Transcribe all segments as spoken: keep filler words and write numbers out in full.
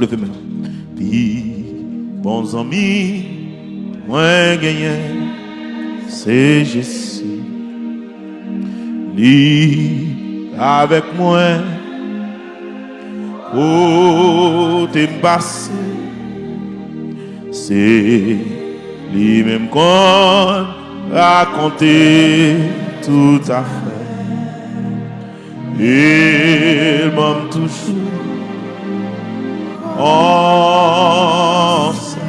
Leve men. Pi bon zanmi mwen genyen, se Jezi. Li avèk mwen, kote m pase, se li menm konn rakonte tout afè. E l ban m toujou konsèy.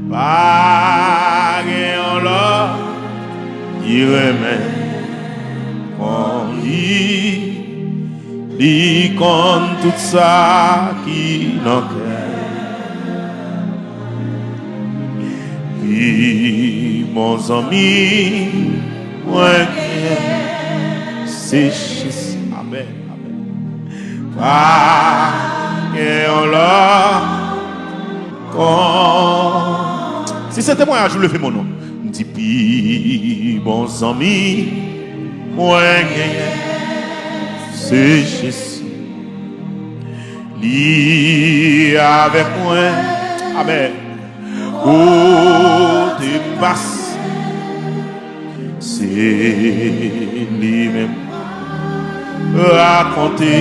Pa gen yon lòt ki renmen kon li. Li konn tout sa ki nan kè. Pi bon zanmi mwen genyen, se Jezi. Amèn. Amèn. Pa gen yon lòt kon. Si se temwayaj ou, leve men w non. M di pi bon zanmi mwen genyen, se Jezi. Li avèk mwen. Amèn. Kote m pase, se li menm rakonte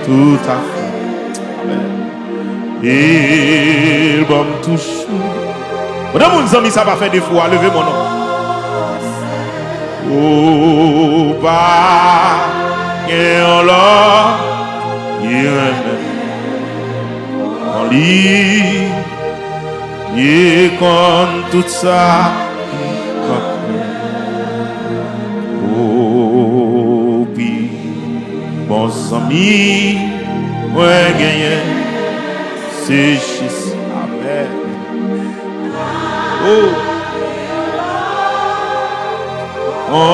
tout afè. Amèn. E l ban m toujou. Kote moun zanmi sa pa fè defo a, leve men w non. Ou pa gen yon lòt ki renmen kon li. Li konn tout sa ki nan kè. O, pi bon zanmi mwen genyen, se Jezi. Amèn. O. O.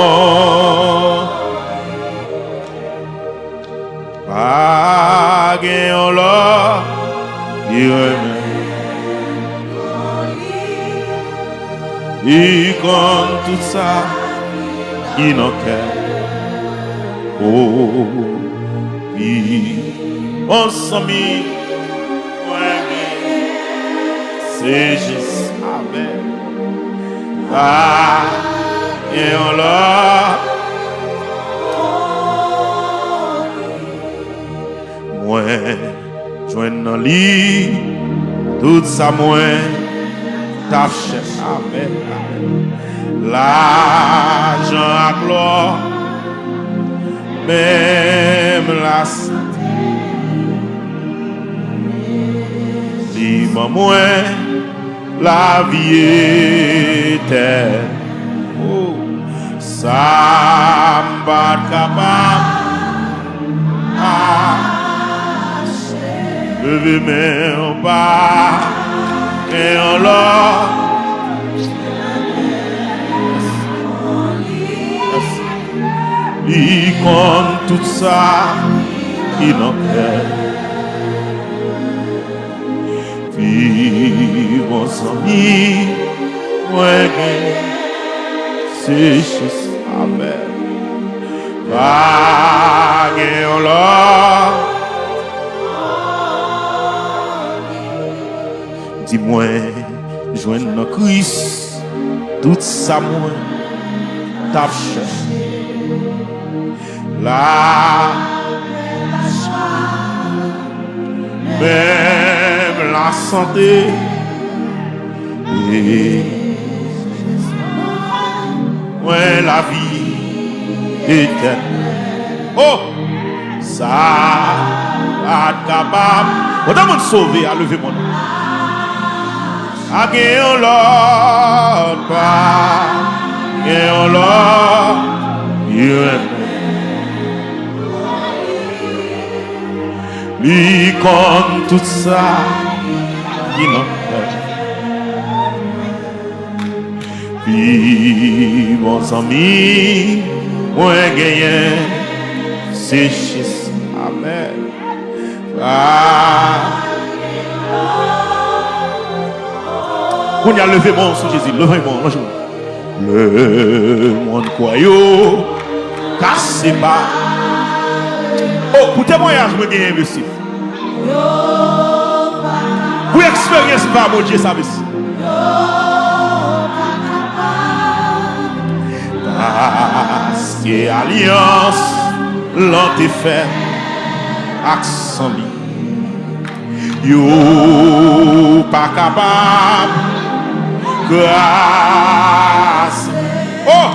Pa gen yon lòt ki renmen. Li konn tout sa ki nan kè. O, pi bon zanmi mwen genyen, se Jezi. Amèn. Pa gen yon lòt. Mwen jwenn nan li tout sa mwen t ap chèche. Amèn, amèn. Lajan ak lò, menm lasante. Li ban mwen lavi etènèl. O, sa m pa t kapab achte. Leve men w, pa gen yon lòt. Li konn tout sa ki nan kè. Pi bon zanmi mwen gen, se Jezi. Amèn. Pa gen yon lòt. Di mwen, jwenn nan Kris tout sa mwen t ap chèche. La, menm lasante, e mwen lavi etènèl. O! Sa pa t kapab. Kote moun sove a, leve men w. Pa gen yon lòt, pa gen yon lòt ki renmen. Li konn tout sa ki nan kè. Pi bon zanmi mwen genyen, se Jezi. Amèn. Ah. Kounye a, leve men w sou Jezi, leve men w, lanje w. Lemonn kwè yo ka separe. O, pou temwayaj mwen genyen, mesye. Wi, eksperyans pa Bondye sa, mesye. Paske alyans lan te fèt ak san li. Yo pa kapab krase. Oh!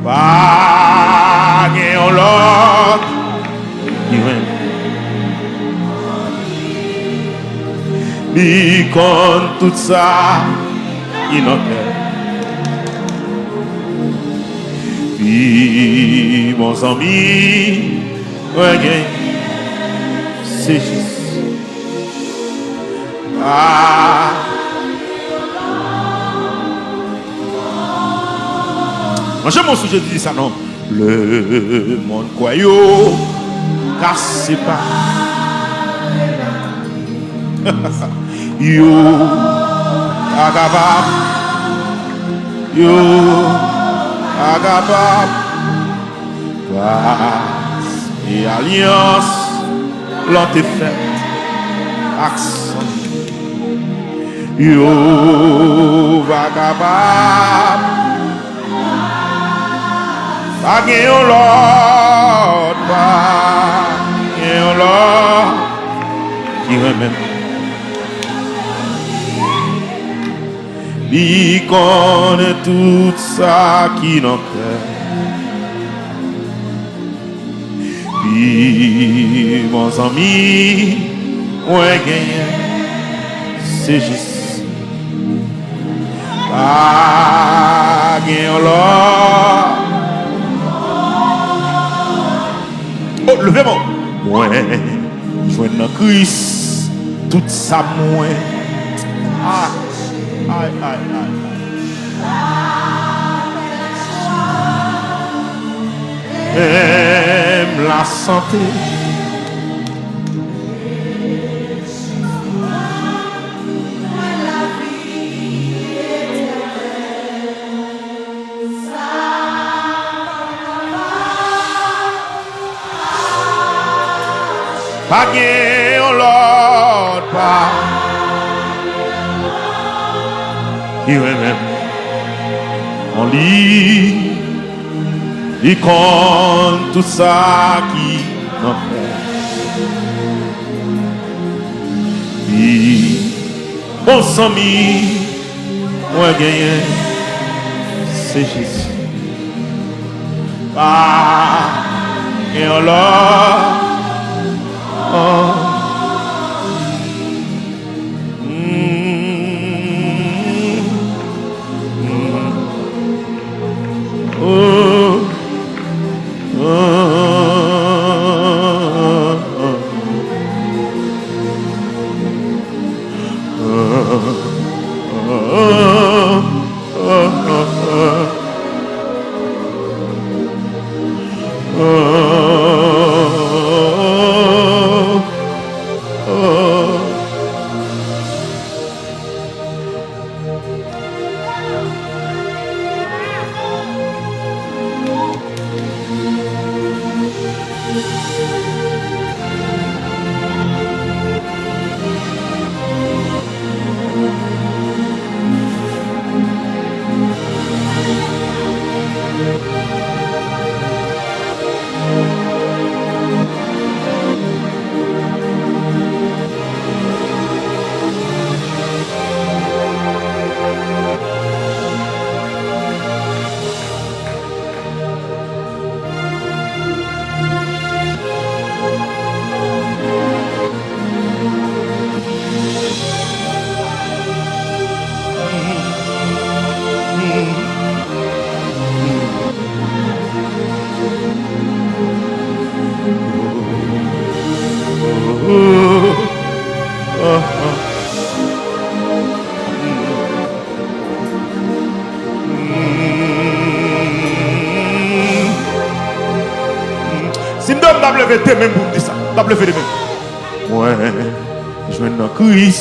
Pa gen yon lòt ki renmen. Li konn tout sa ki nan kè. Pi bon zanmi mwen gen, se Jezi. Ah. Mwen janm wè sou Jezi di sa non. Lemonn kwè yo ka separe. Yo pa kapab. Yo pa kapab. Gras e alyans lan te fèt ak san. Yo pa kapab. Pa gen yon lòt, pa gen yon lòt ki renmen m. Li konnen tout sa ki nan kè. Pi bon zanmi mwen genyen, se Jezi. Pa gen yon lòt. Oh, leve men w. Mwen jwenn nan Kris tout sa mwen. Ah, ay, ay, ay, ay. Menm lasante. Pa gen yon lòt, pa ki renmen m. Li, li konn tout sa ki nan kè. Li bon zanmi mwen genyen, se Jezi. Pa gen yon lòt. Mm. Mm. Oh. Si m te w, m t ap leve de men m pou m di sa. M t ap leve de men m. Mwen jwenn nan Kris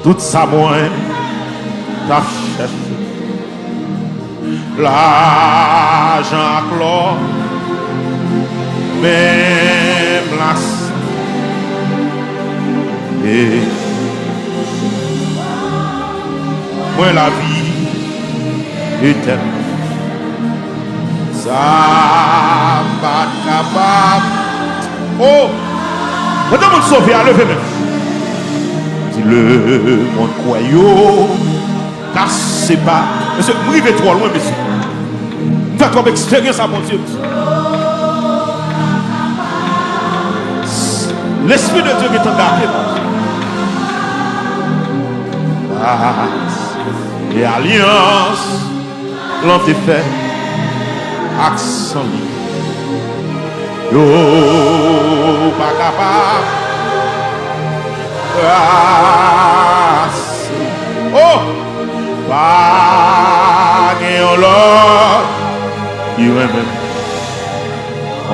tout sa mwen t ap chèche. Lajan ak lò, menm lasanté. Mwen lavi etènèl. Sa pa kapab. Oh! Pandan moun sove a, leve men. Di lemonn kwè yo. Kase pa. Mesye, m rive twò lwen, mesye. M fè twòp eksperyans a Bondye, mesye. Lespri de Dye gentan gate m. Ah, e alyans lan te fè ak san li. Yo pa kapab. Kase. Oh! Pa gen yon lòt ki renmen m.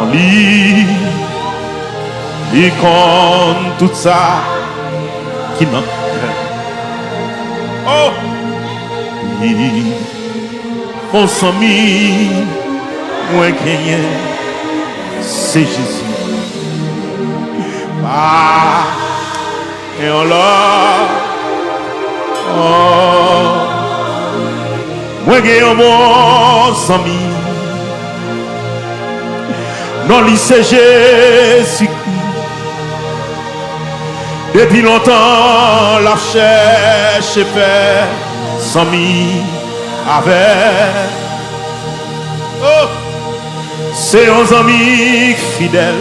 An li, li konn tout sa ki nan kè. Oh! Li, yon zanmi mwen genyen, se Jezi. Pa gen yon lòt. Oh. Mwen gen yon bon zanmi. Non li se Jezikri. Depi lontan l ap chèche fè zanmi avè. Oh! Se yon zanmi k fidèl.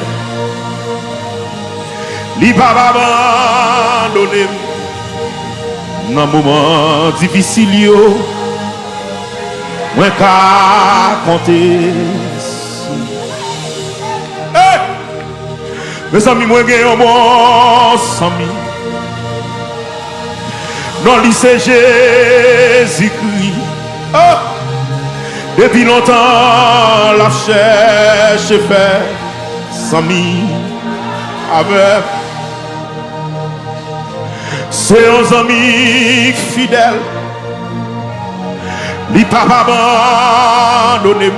Li p ap abandone m nan moman difisil yo. Mwen ka konte sou. Hey! Mezanmi, mwen gen yon bon zanmi. Non li se Jezikri. Oh! Depi lontan l ap chèche fè zanmi avè m. Se yon zanmi k fidèl. Li p ap abandone m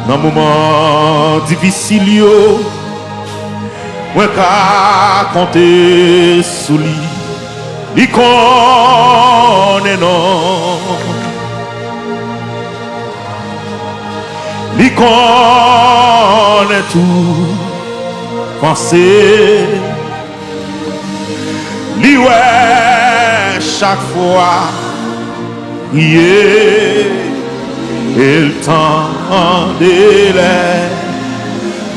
nan moman difisil yo. Mwen ka konte sou li. Li konnen non. Li konnen tout panse. Li wè chak fwa priye, e l tande lè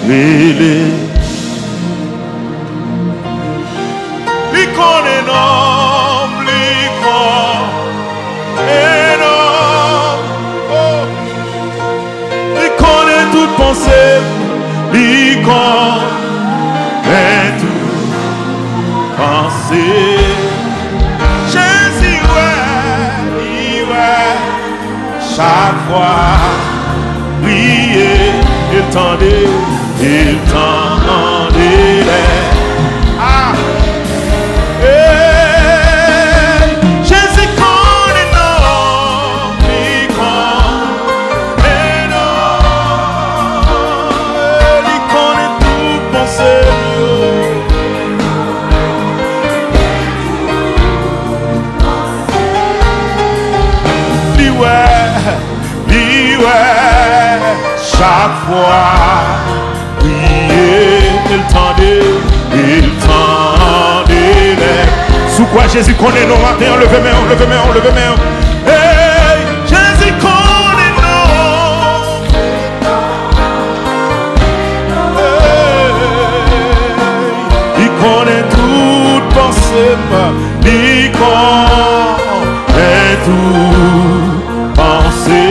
rele. Li konnen non m, li konnen non m. Oh. Li konnen tout panse m, li konnen tout panse. Jezi wè, li wè, chak fwa priye, e l tande, e l tande lè. Ah! Hey! Jezi konnen non m, li konnen non m. Li konnen tout panse m yo. Li wè, li wè, chak fwa priye, e l tande, e l tande lè. Si w kwè Jezi konnen non w maten an, leve men w, leve men w, leve men w. Hey, Jezi konnen non w. Hey, li konnen tout panse m, li konnen tout panse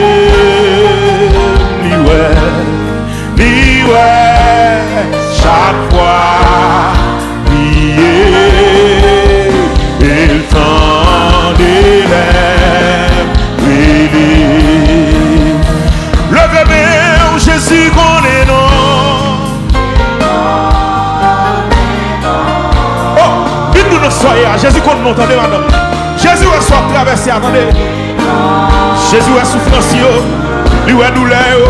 m, li wè, li wè chak fwa priye, e l tande lè m rele. Leve men w, Jezi konnen non. Oh, vin nou nan swaye a. Jezi konn non, tande madanm. Jezi wè sa w ap travèse a, tande. Jezi wè soufrans yo. Li wè doulè yo.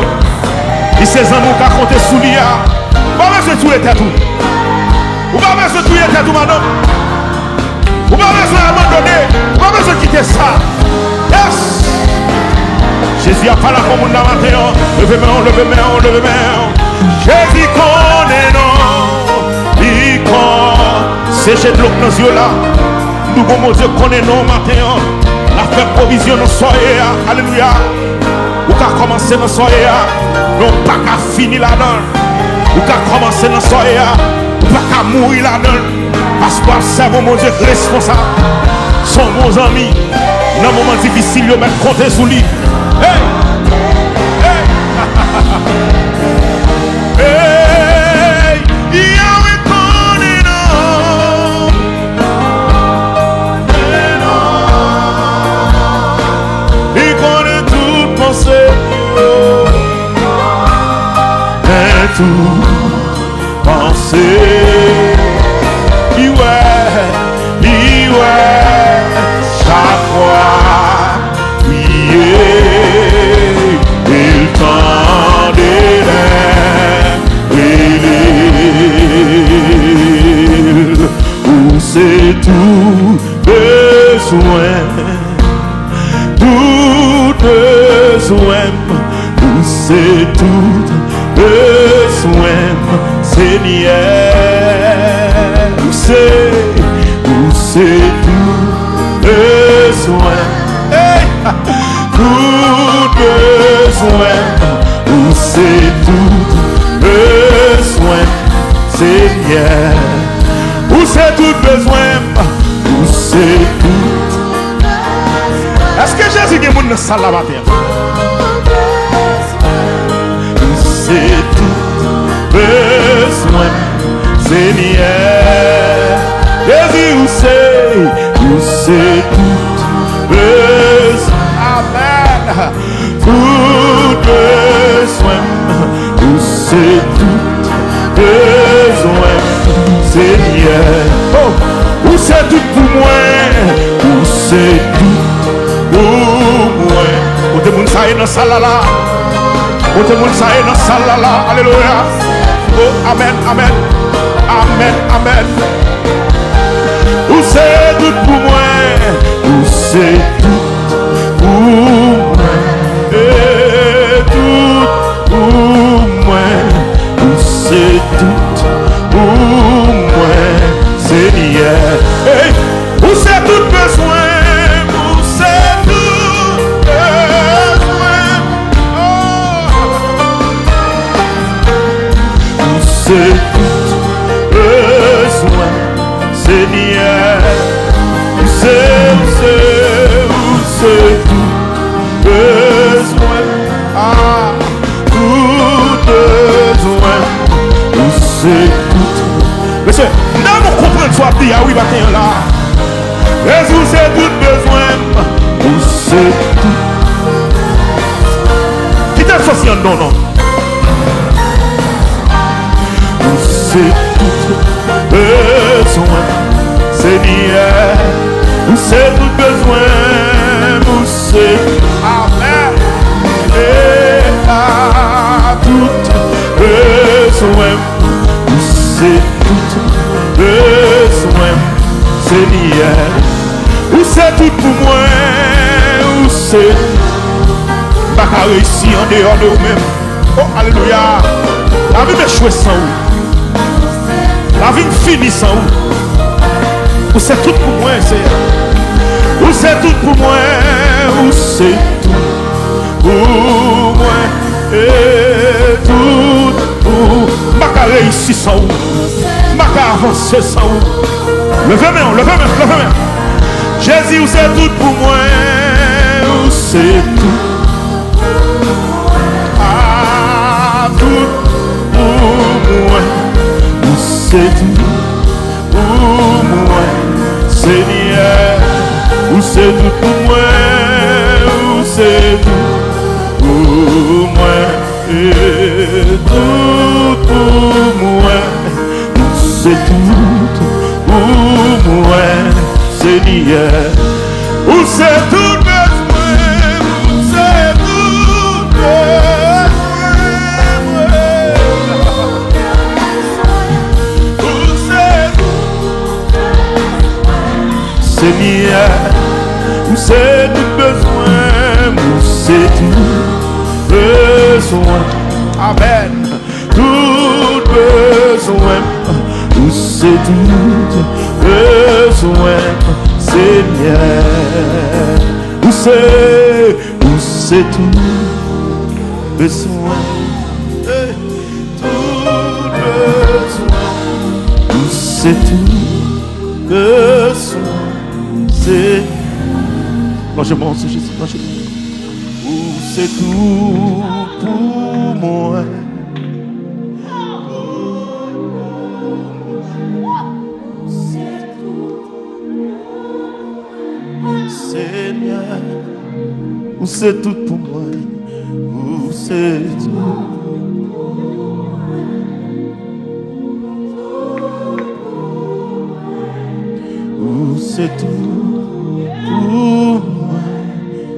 Li se zanmi w ka konte sou li a. Ou pa bezwen touye tèt ou. Ou pa bezwen touye tèt ou, madanm. pa bezwen abandone. Ou pa bezwen kite sa. Yes! Jezi ap pale ak yon moun nan maten an. Leve men w, leve men w, leve men w. Jezi konnen non. Li kon. Seche dlo k nan zye w la. Nou gon Bondye konnen non maten an. L ap fè pwovizyon nan sa w ye a. Alelouya. Ou ka kòmanse nan sa w ye a, men w pa ka fini ladan l. Ou ka kòmanse nan sa w ye a, ou pa ka mouri ladan l. Paske w ap sèvi yon Bondye k responsab. Se yon bon zanmi. Nan moman difisil yo, mèt konte sou li. Hey! Hey! Hey! Yahweh konnen non. Li konnen tout panse nou yo. Men tout panse. Li wè, li wè chak fwa. Priye, e l tande lè rele l. Ou se tout bezwen m, tout bezwen m. Ou se tout bezwen m, Senyè. Ou se, ou se tout bezwen m. Hey! Tout bezwen m, ou se tout bezwen m, Senyè. Ou se tout bezwen m, ou se tout. Èske Jezi gen moun nan sal la maten an? Ou se tout bezwen m, Senyè. Jezi, ou se, ou se tout bezwen. Amèn. Tout bezwen m, ou se tout bezwen m, Senyè. Oh, ou se tout pou mwen, ou se tout pou mwen. Kote moun sa ye nan sal la la? Kote moun sa ye nan sal la la? Alelouya. Oh, amèn, amèn. Amèn, amèn. Ou se tout pou mwen. Ou se tout pou mwen. E tout pou mwen. Ou se tout pou mwen, Senyè. Hey! Ou se tout bezwen m, ou se tout bezwen m. Oh! Ou se tout bezwen m, Senyè. Ou se, ou se, ou se tout bezwen m. Ah! Tout bezwen, ou se tout. Mesye, m ta renmen w konprann sa w ap di a wi maten an la. Jezi, ou se tout bezwen m, ou se tout. Kite l soti anndan w non. Ou se tout bezwen m, Senyè. Ou se tout bezwen m, ou se. Amèn. E a tout bezwen m, ou se tout bezwen m, Senyè. Ou se tout pou mwen, ou se. M pa ka reyisi andeyò de ou menm. Oh, alelouya. Lavi m echwe san ou. Lavi m fini san ou. Ou se tout pou mwen, Seyè. Ou se tout pou mwen. Ou se tout pou mwen. E tout pou. M pa ka reyisi san ou. M pa ka avanse san ou. Leve men w, leve men w, leve men w. Jezi, ou se tout pou mwen. Ou se tout. A tout pou mwen, ou se tout pou mwen, Senyè. Ou se tout pou mwen, ou se tout pou mwen, e tout pou mwen. Ou se tout pou mwen, Senyè. Ou se tout bezwen m, ou se tout bezwen m. Ou se tout. Se Senyè, ou se tout bezwen m, ou se tout bezwen. Amèn. Tout bezwen m, ou se tout bezwen m, Senyè. Ou se, ou se tout bezwen m. Hey. Tout bezwen m, ou se tout bezwen m, Senyè. Lonje men w sou Jezi, lonje men w. Ou se tout pou mwen. Senyè, ou se tout pou mwen. Ou se tout. Ou se tout pou mwen,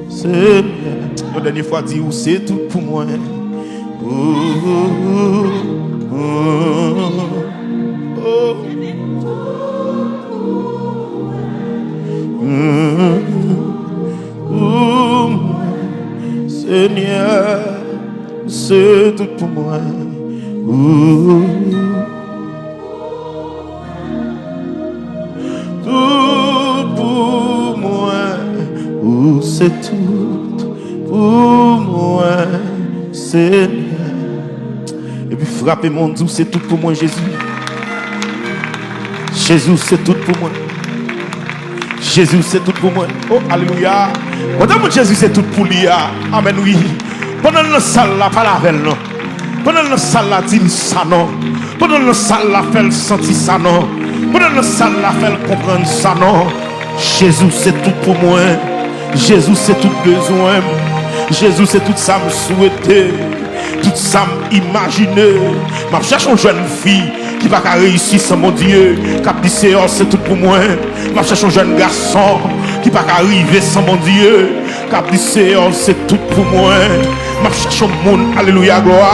Senyè. Yon dènye fwa, di, ou se tout pou mwen. Ou, ou, ou, ou. Ou, ou, Senyè, ou se tout pou mwen. Ou, tout pou mwen, ou se tout pou mwen, Senyè. Epi frape men w, di, ou se tout pou mwen, Jezi. Jezi, ou se tout pou mwen. Jezi, ou se tout pou mwen. Oh, alelouya. Konbyen moun Jezi se tout pou li a? Amèn, wi. Pandan l nan sal la, pale avè l non. Pandan l nan sal la, di l sa non. Pandan l nan sal la, fè l santi sa non. Pandan l nan sal la, fè l konprann sa non. Jezi, ou se tout pou mwen. Jezi, ou se tout bezwen m. Jezi, ou se tout sa m swete, tout sa m imajine. M ap chèche yon jèn fi ki pa ka reyisi san Bondye, k ap di, Seyè, ou se tout pou mwen. M ap chèche yon jèn gason ki pa ka rive san Bondye, k ap di, Seyè, ou se tout pou mwen. M ap chèche yon moun, alelouya, glwa,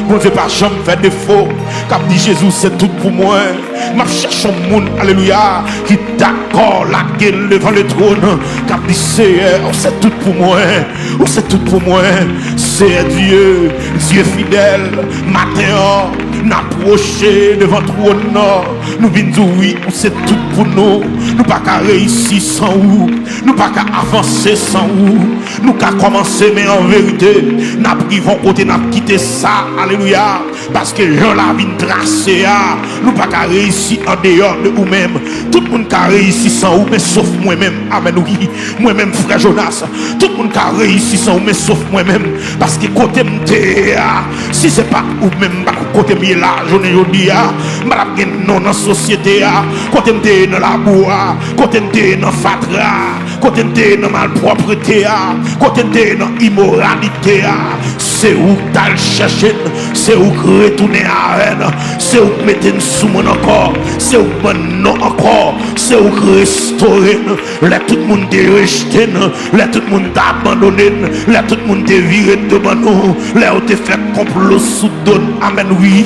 Bondye pa janm fè defo, k ap di, Jezi, ou se tout pou mwen. M ap chèche yon moun, alelouya, ki dakò lage l devan letwòn, k ap di, Seyè, ou se tout pou mwen. Ou se tout pou mwen, Seyè Dye, Dye fidèl. Maten an, n apwoche devan twòn nan. Nou vin di w wi, ou se tout pou nou. Nou pa ka reyisi san ou. Nou pa ka avanse san ou. Nou ka kòmanse, men an verite, n ap rive yon kote, n ap kite sa. Alelouya. Paske jan lavi n trase a, nou pa ka reyisi andeyò de ou menm. Tout moun ka reyisi san ou, men sof mwen menm. Amèn, wi. Mwen menm, frè Jonas, tout moun ka reyisi san ou, men sof mwen menm. Paske kote m te ye a, si se pa ou menm, m pa konn kote m ye la, jounen jodi a, m pa t ap gen non nan sosyete a. Kote m te ye nan labou a, kote m te ye nan fatra a, kote m te ye nan malpwòpte a, kote m te ye nan imoralite a, se ou k t al chèche n, se ou k retounen avè n, se ou k mete n sou mòn ankò, se ou k ban n non ankò, se ou k restore n. Lè tout moun te rejte n, lè tout moun te abandone n, lè tout moun te vire n do ban nou, lè yo te fè konplo sou do n, amèn, wi,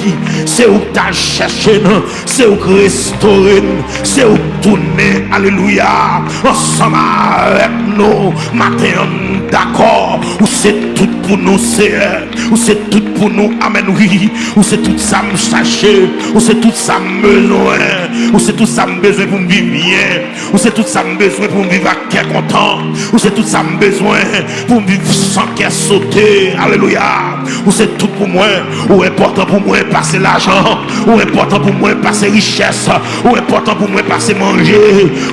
se ou k t al chèche n, se ou k restore n, se ou k tounen, alelouya, ansanm avèk nou. Maten an, m dakò, ou se tout pou nou, Seyè. Ou se tout pou nou, amèn, wi. Ou se tout sa m chache, ou se tout sa m bezwen, ou se tout sa m bezwen pou m viv byen. Ou se tout sa m bezwen pou m viv ak kè kontan. Ou se tout sa m bezwen pou m viv san kè sote. Alelouya. Ou se tout pou mwen. Ou enpòtan pou mwen pase lajan. Ou enpòtan pou mwen pase richès. Ou enpòtan pou mwen pase manje.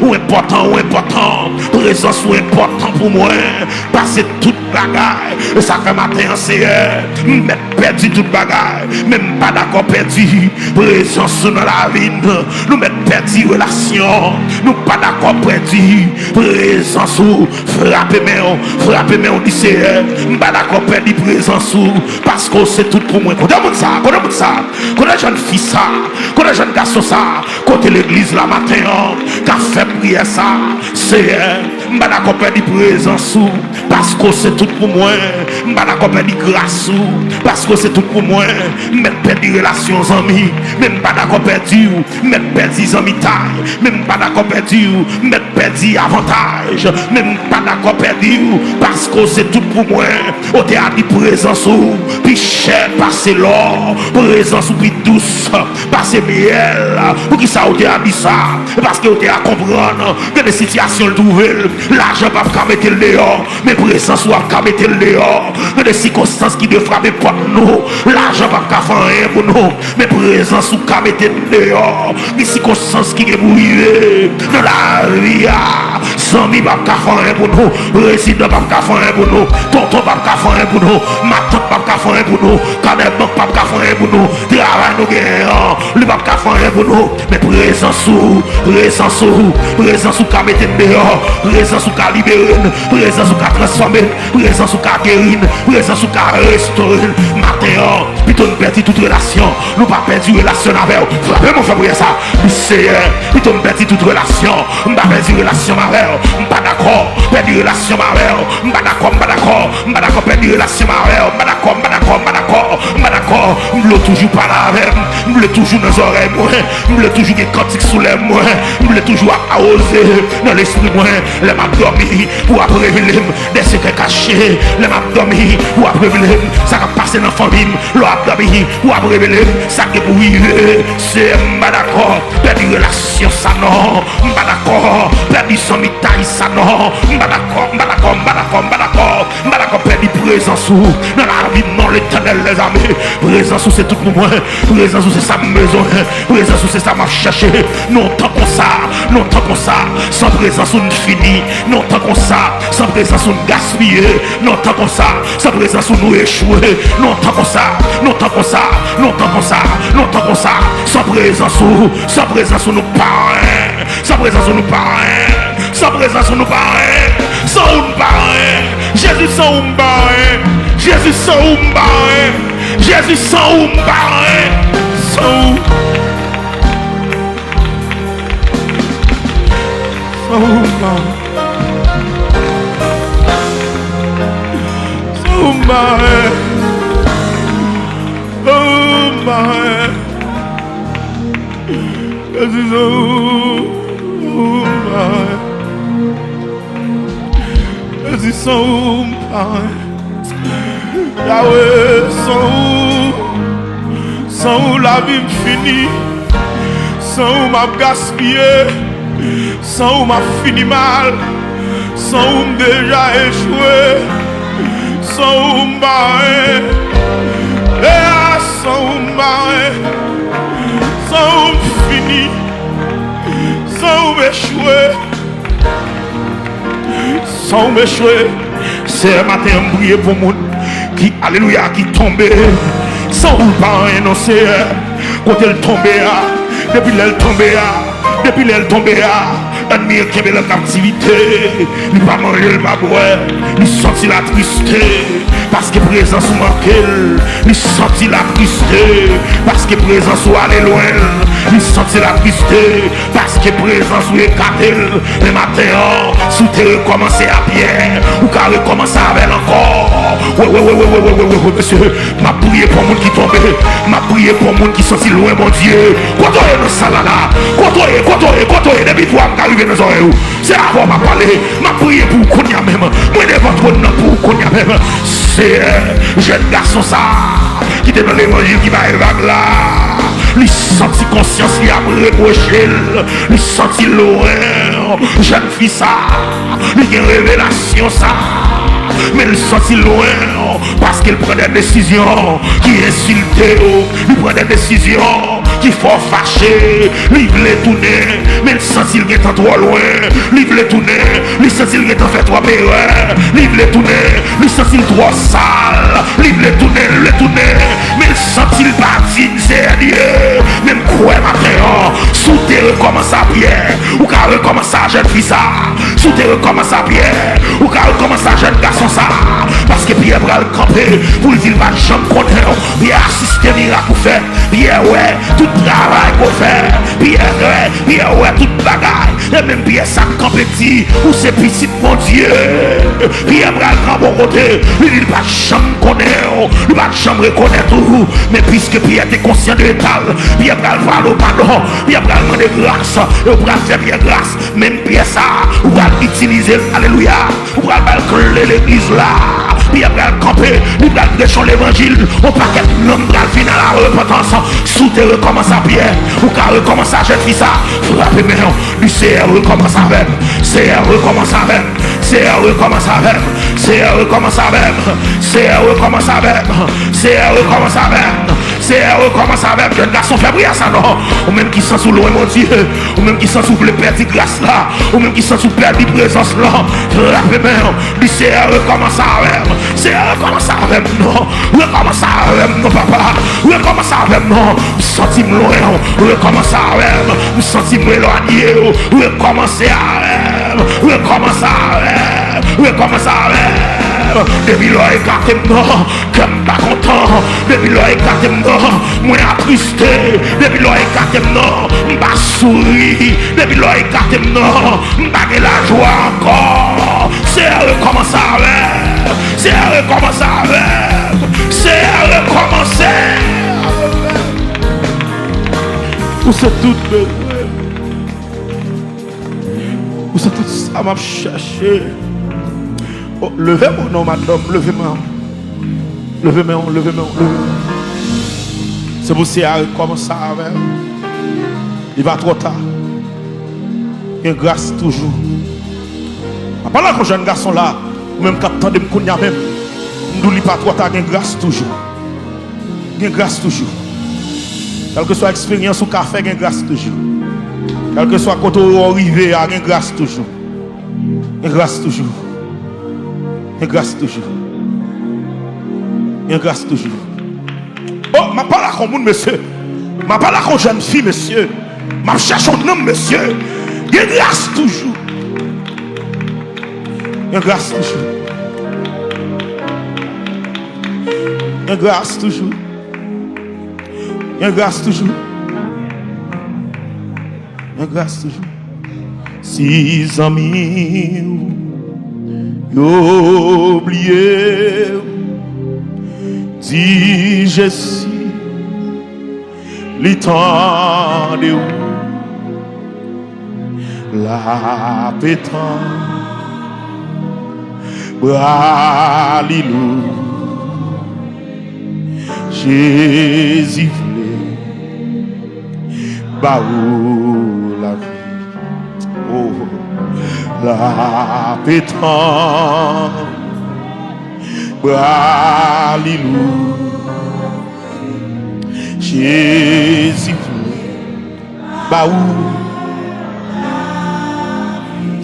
Ou enpòtan, ou enpòtan. Prezans ou enpòtan pou mwen pase tout bagay. E sa fè maten an, Seyè, m mèt pèdi tout bagay, men m pa dakò pèdi prezans ou nan lavi n. Nou mèt pèdi relasyon, nou pa dakò pèdi prezans ou. Frape men w, frape men w, di, Seyè, m pa dakò pèdi prezans ou, paske w se tout pou mwen. Kote moun sa? Kote moun sa? Kote jèn fi sa? Kote jèn gason sa? Kote legliz la maten an k ap fè priyè sa? Seyè, m pa dakò pèdi prezans ou, paske w se tout pou mwen. M pa dakò pèdi gras ou, paske w se tout pou mwen. M mèt pèdi relasyon zanmi, men m pa dakò pèdi w. M mèt pèdi zanmitay, men m pa dakò pèdi w. M mèt pèdi avantaj, men m pa dakò pèdi w, paske w se tout pou mwen. Ou te a di prezans ou pi chè pase lò, prezans ou pi dous pase myèl. Poukisa ou te a di sa? Paske ou te a konprann gen de sitiyasyon l twouve l, lajan p ap ka mete l deyò, men prezans ou ap ka mete l deyò. Gen de sikonstans ki dwe frape pòt nou, lajan p ap ka fè anyen pou nou, men prezans ou ka mete n deyò. Gen sikonstans ki gen pou rive nan lavi a. Zanmi p ap ka fè anyen pou nou. Prezidan p ap ka fè anyen pou nou. Tonton p ap ka fè anyen pou nou. Matant p ap ka fè anyen pou nou. Kanè bank p ap ka fè anyen pou nou. Travay nou genyen an, li p ap ka fè anyen pou nou. Men prezans ou, prezans ou, prezans ou ka mete n deyò. Prezans ou ka libere n. Prezans ou ka transfòme n. Prezans ou ka geri n. Prezans ou ka restore n. Maten an, pito n pèdi tout relasyon. Nou pa pèdi relasyon n avè w. Frape m, fè priyè sa. Di, Seyè, pito m pèdi tout relasyon. M pa pèdi relasyon m avè w. M pa dakò pèdi relasyon m avè w. M pa dakò, m pa dakò, m pa dakò pèdi relasyon m avè w. M pa dakò, m pa dakò, m pa dakò, m pa dakò. M vle w toujou pale avè m. M vle toujou nan zòrèy mwen. M vle toujou gen kantik sou lèv mwen. M vle toujou ap awoze nan lespri mwen. Lè m ap dòmi, pou w ap revele m de sekrè kache. Lè m ap dòmi, pou w ap revele m sa k ap pase nan fanmi m. Lè w ap dòmi, pou w ap revele m sa k gen pou rive. Seyè, m pa dakò pèdi relasyon sa non. M pa dakò pèdi zanmitay sa non. M pa dakò, m pa dakò, m pa dakò, m pa dakò. M pa dakò pèdi prezans ou nan lavi m non, Letènèl dèzame. Prezans ou se tout pou mwen. Prezans ou se sa m bezwen. Prezans ou se sa m ap chèche. Non, tan konsa, non, tan konsa, san prezans ou n fini. Non, tan konsa, san prezans ou n gaspiye. Non, tan konsa, san prezans ou nou echwe. Non, tan konsa, non, tan konsa, non, tan konsa, non, tan konsa, san prezans ou, san prezans ou nou pa anyen. San prezans ou nou pa anyen. San prezans ou nou pa anyen. San ou nou pa anyen. Jezi, san ou m pa anyen. Jezi, san ou m pa anyen. Jezi, san ou m pa anyen. San ou. San ou m pa anyen. San ou m pa anyen. San ou m pa anyen. Jezi, san ou, ou m pa anyen. Jezi, san ou m pa anyen. Yawe, san ou, san ou lavi m fini. San ou m ap gaspiye. San ou m ap fini mal. San ou m deja echwe. San ou m pa anyen. E a, san ou m pa anyen. San ou m fini. San ou m echwe. San ou m echwe. Seyè, maten an, m priye pou moun ki, alelouya, ki tonbe. San ou l pa anyen non, Seyè. Kote l tonbe a, depi lè l tonbe a, depi lè l tonbe a, ènmi an kenbe l an kaptivite. Li pa manje, li pa bwè. Li santi l atriste paske prezans ou manke l. Li santi l atriste paske prezans ou ale lwen l. Li santi l atriste paske prezans ou ekate l. Men maten an, si w te rekòmanse a Pyè, ou ka rekòmanse avè l ankò. Wè, wè, wè, mesye, m ap priye pou moun ki tonbe. M ap priye pou moun ki santi l lwen Bondye. Kote w ye nan sal la la? Kote w ye? Kote w ye? Kote w ye? Depi vwa m ka rive nan zòrèy ou, se avè w m ap pale. M ap priye pou ou kounye a menm. Mwen devan twòn nan pou ou kounye a menm. Seyè, jèn gason sa a ki te nan levanjil ki bay vag la, li santi konsyans li ap repwoche l. Li santi l lwen. Jèn fi sa a, li gen revelasyon sa a, men l santi l lwen paske l pran de desizyon ki ensilte w. Li pran de desizyon ki fè w fache. Li vle tounen, men l santi l gentan twò lwen. Li vle tounen, li santi l gentan fè twòp erè. Li vle tounen, li santi l twò sal. Li vle tounen, li vle tounen, men l santi l pa diy, Seyè Dye. Men m kwè maten an, si w te rekòmanse a Pyè, ou ka rekòmanse a jèn fi sa a. Si w te rekòmanse a Pyè, ou ka rekòmanse a jèn gason sa a. Paske Pyè pral kanpe pou l di l pa t janm konnen w. Pyè asiste mirak ou fè. Pyè wè tout travay ke w fè. Pyè wè, Pyè wè tout bagay. E menm Pyè sa k kanpe di, ou se pitit Bondye. Pyè pral kanpe yon kote, li di l pa t janm konnen w, li pa t janm rekonèt ou. Men piske Pyè te konsyan de eta l, Pyè pral pale w padon, Pyè pral mande gras, e w pral fè Pyè gras. Menm Pyè sa, ou pral itilize l, alelouya. Ou pral ba l kle legliz la. Pyè pral kanpe, li pral preche yon levanjil. Yon pakèt nonm pral vin a la repantans. Si w te rekòmanse a Pyè, ou ka rekòmanse a jèn fi sa. Frape men w, di, Seyè, rekòmanse avè m. Seyè, rekòmanse avè m. Seyè, rekòmanse avè m. Seyè, rekòmanse avè m. Seyè, rekòmanse avè m. Seyè, rekòmanse avè m. Seyè, rekòmanse avè m. Jèn gason, fè priyè sa non. Ou menm ki santi w lwen Bondye, ou menm ki santi w vle pèdi gras la, ou menm ki santi w pèdi prezans lan, frape men w, di, Seyè, rekòmanse avè m. Seyè, rekòmanse avè m non. Rekòmanse avè m non, papa. Rekòmanse avè m non. M santi m lwen w. Rekòmanse avè m. M santi m elwanye w. Rekòmanse avè m. Rekòmanse avè m. Rekòmanse avè m. Depi lè w ekate m nan, kè m pa kontan. Depi lè w ekate m nan, mwen atriste. Depi lè w ekate m nan, m pa souri. Depi lè w ekate m nan, m pa gen lajwa ankò. Seyè, rekòmanse avè m. Seyè, rekòmanse avè m. Seyè, rekòmanse avè m. Ou se tout bezwen. Ou se tout sa m ap chèche. Oh, leve men w non, madanm, leve men w. Leve men w, leve men w, leve men w. Se pou Seyè a rekòmanse avè w. Li pa twò ta. Gen gras toujou. M ap pale ak yon jèn gason la, ou menm k ap tande m kounye a menm. M di w li pa twò ta, gen gras toujou. Gen gras toujou. Kèlkeswa eksperyans ou ka fè, gen gras toujou. Kèlkeswa kote w rive a, gen gras toujou. Gen gras toujou. Gen gras toujou. Gen gras toujou. Oh, m ap pale ak yon moun, mesye. M ap pale ak yon jèn fi, mesye. M ap chèche yon nonm, mesye. Gen gras toujou. Gen gras toujou. Gen gras toujou. Gen gras toujou. Gen gras toujou. Si zanmi w yo bliye w, di Jezi li tande w. L ap etann bra li lou. Jezi vle ba ou lavi. Oh, l ap etann bra li lou. Jezi vle ba ou.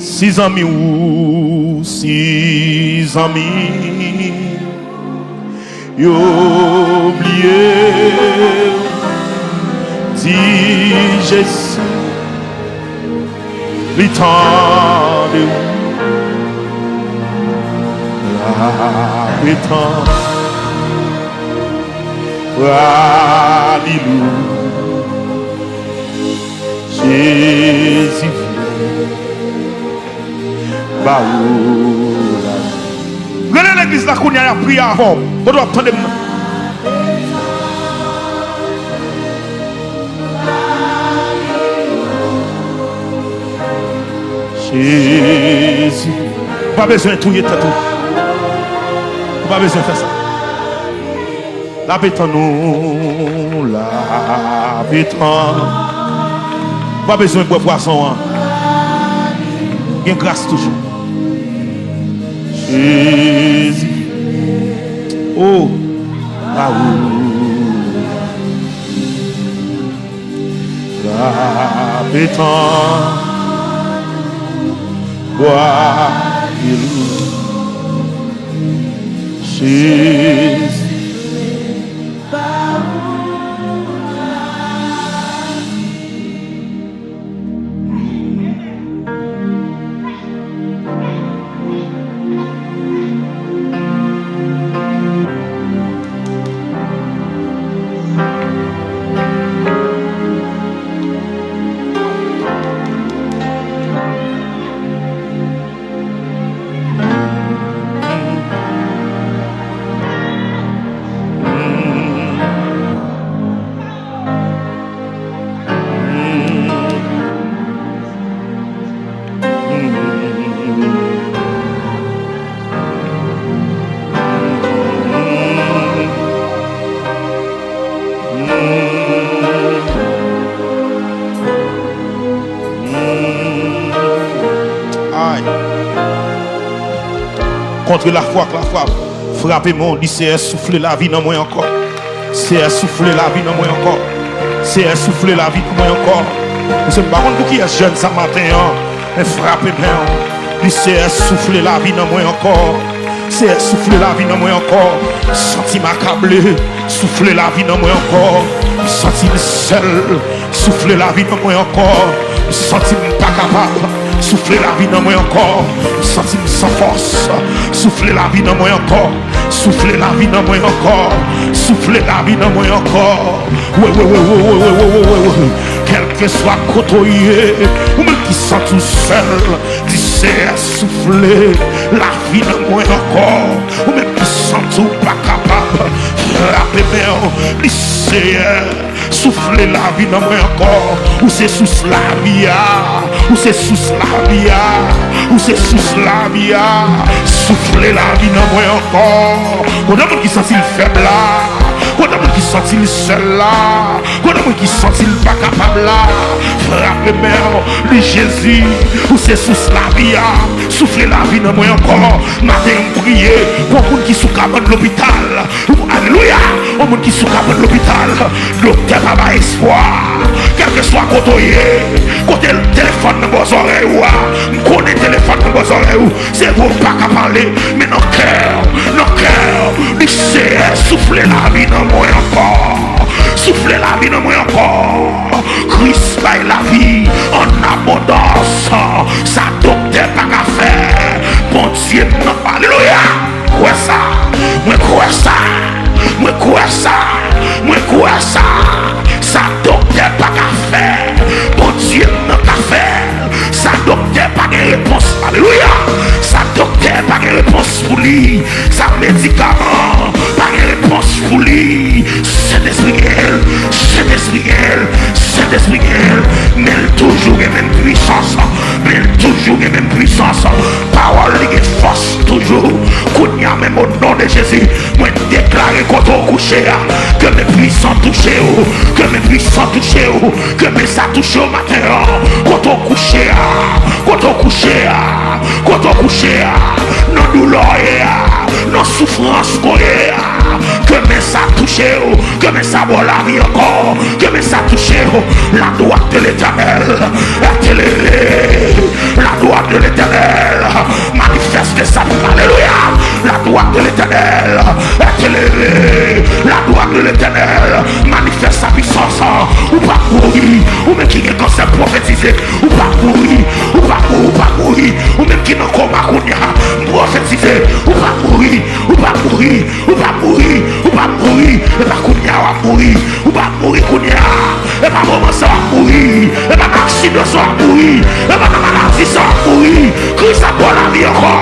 Si zanmi ou, si zanmi yo bliye w, di Jezi li tande w. L ap etann bra li lou. Jezi vle ba ou lavi. Rele legliz la kounye a, y ap priye avè w. Kote w ap tande m nan? Jezi. Ou pa bezwen touye tèt ou. Ou pa bezwen fè sa. L ap etann ou, l ap etann. Ou pa bezwen bwè pwazon an. Gen gras toujou. Jezi. Oh, ba ou. L ap etann bra li lou. Jezi. Kontre lafwa ak lafwa. Frape men w, di, Seyè, soufle lavi nan mwen ankò. Seyè, soufle lavi nan mwen ankò. Seyè, soufle lavi nan mwen ankò. Mesye, m pa konn pou kiyès jèn sa maten an, men frape men w. Di, Seyè, soufle lavi nan mwen ankò. Seyè, soufle lavi nan mwen ankò. M santi m akable. Soufle lavi nan mwen ankò. M santi m sèl. Soufle lavi nan mwen ankò. M santi m pa kapab. Soufle lavi nan mwen ankò. M santi m san fòs. Soufle lavi nan mwen ankò. Soufle lavi nan mwen ankò. Soufle lavi nan mwen ankò. Wi, wi, wi. Kèlkeswa kote w ye, ou menm ki santi w sèl, di, Seyè, soufle lavi nan mwen ankò. Ou menm ki santi w pa kapab, frape men w, di, Seyè, soufle lavi nan mwen ankò. Ou se sous lavi a. Ou se sous lavi a. Ou se sous lavi a. Soufle lavi nan mwen ankò. Kote moun ki santi l fèb la? Kote moun ki santi l sèl la? Kote moun ki santi l pa kapab la? Frape men w, di, Jezi, ou se sous lavi a. Soufle lavi nan mwen ankò. Maten an, m priye pou moun ki sou kabann lopital. Alelouya! Yon moun ki sou kabann lopital, doktè pa bay espwa. Kèlkeswa kote w ye, kote telefòn nan bò zòrèy ou a, m konnen telefòn nan bò zòrèy ou, se vre w pa ka pale, men nan kè w, nan kè w, di, Seyè, soufle lavi nan mwen ankò. Soufle lavi nan mwen ankò. Kris bay lavi an abondans. Sa doktè pa ka fè, Bondye nan. Alelouya! Kwè sa! Mwen kwè sa! Mwen kwè sa! Mwen kwè sa! Sa doktè pa ka fè, Bondye m nan ka fè. Sa doktè pa gen repons. Alelouya! Sa doktè pa gen repons pou li. Sa medikaman pa gen repons pou li. Sentespri gen l. Sentespri gen l. Sentespri gen l. Men l toujou gen menm pwisans. Men l toujou gen menm pwisans. Pawòl li gen fòs toujou. Kounye a menm, o non de Jezi, mwen deklare kote w kouche a, ke men pwisan touche w, ke men pwisan touche w, ke men sa touche w maten an. Kote w kouche a, kote w kouche a, kote w kouche a, nan doulè w ye a, nan soufrans ke w ye a, ke men sa touche w. Ke men sa ba w lavi ankò. Ke men sa touche w. La droite de l'Éternel est élevée. La droite de l'Éternel manifeste sa. Alelouya. La droite de l'Éternel est élevée. La droite de l'Éternel manifeste sa puissance. Ou p ap mouri. Ou menm ki gen kansè, pwofetize. Ou p ap mouri. Ou p ap mouri. Ou p ap mouri. Ou menm ki nan koma kounye a, pwofetize. Ou p ap mouri. Ou p ap mouri. Ou p ap mouri, ou p ap mouri, e pa kounye a w ap mouri, ou p ap mouri kounye a, e pa moman sa w ap mouri, e pa nan aksidan sa w ap mouri, e pa nan maladi sa w ap mouri. Kris ap ba w lavi ankò.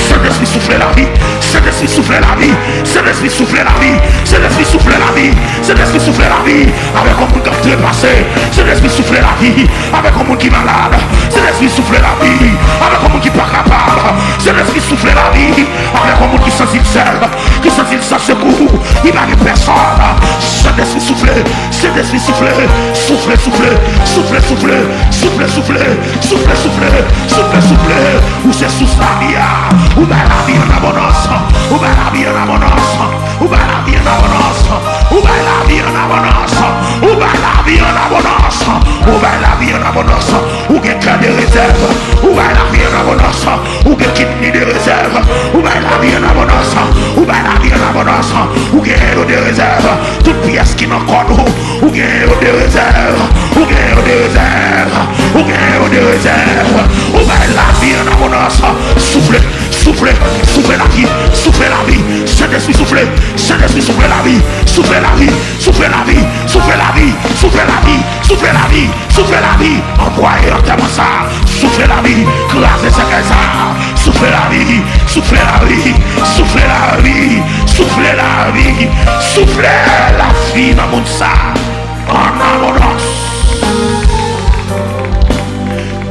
Sentespri soufle lavi, Sentespri soufle lavi, Sentespri soufle lavi, Sentespri soufle lavi, Sentespri soufle lavi. Avèk yon moun k ap trepase, Sentespri soufle lavi. Avèk yon moun ki malad, Sentespri soufle lavi. Avèk yon moun ki pa kapab, Sentespri soufle lavi. Avèk yon moun ki santi l sèl, ki santi l san sekou, ki pa gen pèsòn. Sentespri soufle, Sentespri soufle, soufle, soufle, soufle, soufle, soufle, soufle, soufle, soufle, soufle. Ou se sous lavi a. Ou bay lavi an abondans. Ou bay lavi an abondans. Ou bay lavi an abondans. Ou bay lavi an abondans. Ou bay lavi an abondans. Ou bay lavi an abondans. Ou gen kè de rezèv. Ou bay lavi an abondans. Ou gen kidney de rezèv. Ou bay lavi an abondans. Ou bay lavi an abondans. Ou gen yo de rezèv. Tout pyès ki nan kò nou, ou gen yo de rezèv. Ou gen yo de rezèv. Ou gen yo de rezèv. Ou bay lavi an abondans. Soufle, soufle, soufle lavi. Soufle lavi. Sentespri soufle. Sentespri soufle lavi. Soufle lavi. Soufle lavi. Soufle lavi. Soufle lavi. Soufle lavi. Soufle lavi. Anvwaye antèman sa. Soufle lavi. Kraze sèkèy sa. Soufle lavi. Soufle lavi. Soufle lavi. Soufle lavi. Soufle lavi nan moun sa. An abondans.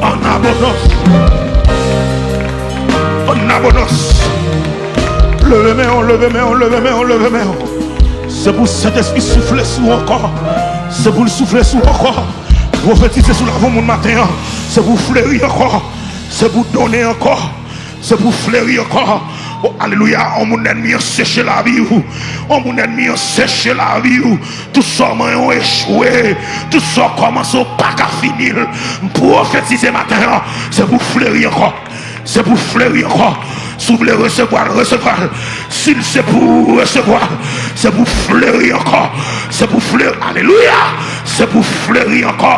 An abondans. An abondans. Leve men w, leve men w, leve men w, leve men w. Se pou Sentespri soufle sou w ankò. Se pou l soufle sou w ankò. Pwofetize sou lavi yon moun maten an. Se pou w fleri ankò. Se pou w donnen ankò. Se pou w fleri ankò. Oh, alelouya, yon moun ènmi an seche lavi w. Yon moun ènmi an seche lavi w. Tout sa w manyen w echwe. Tout sa w kòmanse w pa ka fini l. M pwofetize maten an, se pou fleri ankò. Se pou fleri ankò. Si w vle resevwa l, resevwa l. Si l se pou resevwa l, se pou fleri ankò. Se pou fleri. Alelouya! Se pou fleri ankò.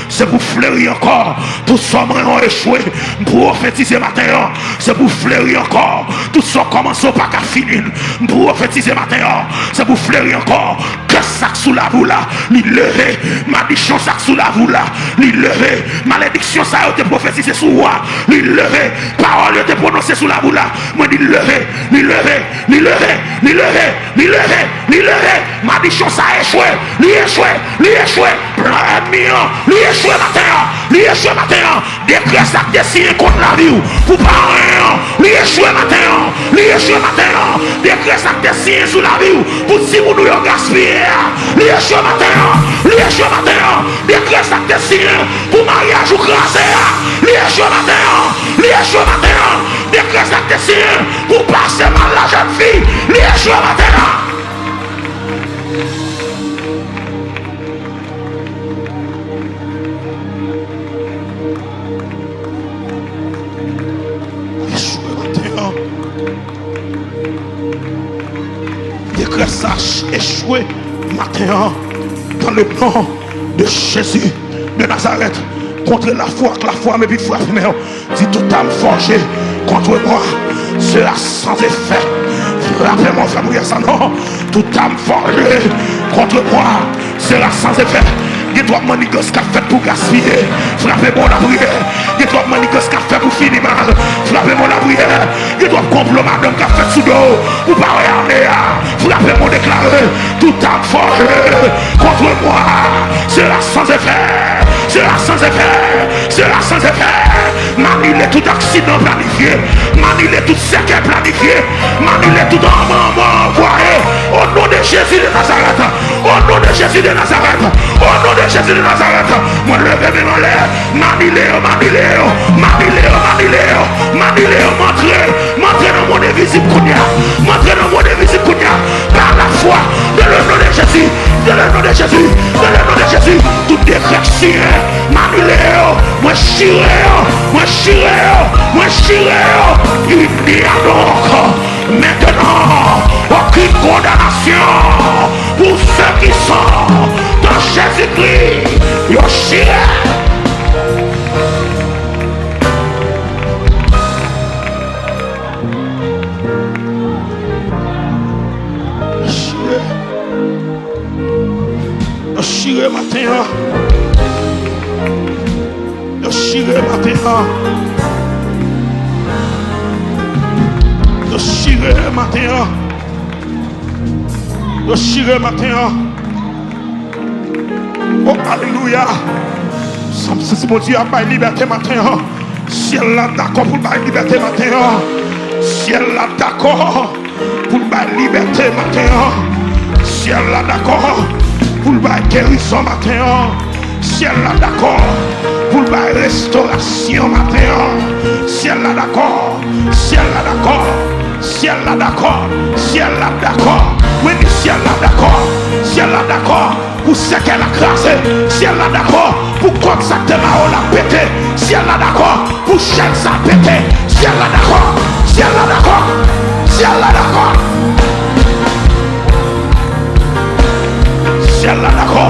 Se pou fleri ankò. Tout sa w manyen w echwe. M pwofetize maten an. Se pou fleri ankò. Tout sa w kòmanse w pa ka fini l. M pwofetize maten an. Se pou fleri ankò. Kès sa k sou lavi w la, li leve. Madichon sa k sou lavi w la, li leve. Malediksyon sa yo te pwofetize sou ou a, li leve. Pawòl yo te pwononse sou lavi w la, mwen di leve, li leve, li leve, li leve, li leve, li leve. Madichon sa echwe, li echwe, li echwe. Plan ènmi an, li echwe maten an, li echwe maten an. Dekrè sa k te siyen kont lavi w pou paran an, li echwe maten an, li echwe maten an. Dekrè sa k te siyen sou lavi w pou timoun ou yo gaspiye a, li echwe maten an, li echwe maten an. Dekrè sa k te siyen pou maryaj ou kraze a, li echwe maten an, li echwe maten an. Dekrè sa k te siyen pou pase mal la jèn fi, li echwe maten an. Echwe maten an. Dekrè sa echwe maten an. Dans le nom de Jésus de Nazareth. Contre la foi, ak lafwa m epi frape men w. Dis toute arme forgée contre moi sera sans effet. Frape men w, fè priyè sa non. Toute arme forgée contre moi sera sans effet. Gen twòp mannigans k ap fèt pou gaspiye. Frape men w lapriyè. Gen twòp mannigans k ap fèt pou fini mal. Frape men w lapriyè. Gen twòp konplo madanm k ap fèt sou do w pou pa wè ane a. Frape men w deklare. Toute arme forgée contre moi sera sans effet. Sera sans effet. Sera sans effet. M anile tout aksidan planifye. M anile tout sèkèy planifye. M anile tout anmò anmò anvwaye. O non de Jezi de Nazarèt. O non de Jezi de Nazarèt. O non de Jezi de Nazarèt. Mwen leve men m anlè. M anile yo, m anile yo. M anile yo, m anile yo. M anile yo, m antre. M antre nan mond envizib kounye a. M antre nan mond envizib kounye a. Par la foi, dans le nom de Jésus, dans le nom de Jésus, dans le nom de Jésus. Tout dekrè k siyen, m anile yo, mwen chire yo, mwen chire yo, mwen chire yo. Il n'y a donc maintenant aucune condamnation pour ceux qui sont dans Jésus-Christ. Yo chire. Yo chire. Yo chire maten an. Yo chire maten an. Yo chire maten an. Yo chire maten an. Oh, alelouya. Sanm santi Bondye ap bay libète maten an. Syèl la dakò pou l bay libète maten an. Syèl la dakò pou l bay libète maten an. Syèl la dakò pou l bay gerizon maten an. Syèl la dakò pou l bay restorasyon maten an. Syèl la dakò. Syèl la dakò. Syèl la dakò. Syèl la dakò. Mwen di syèl la dakò. Syèl la dakò pou sèkèy la kraze. Syèl la dakò pou kòd sa k te mare w la pete. Syèl la dakò pou chèn sa pete. Syèl la dakò. Syèl la dakò. Syèl la dakò. Syèl la dakò.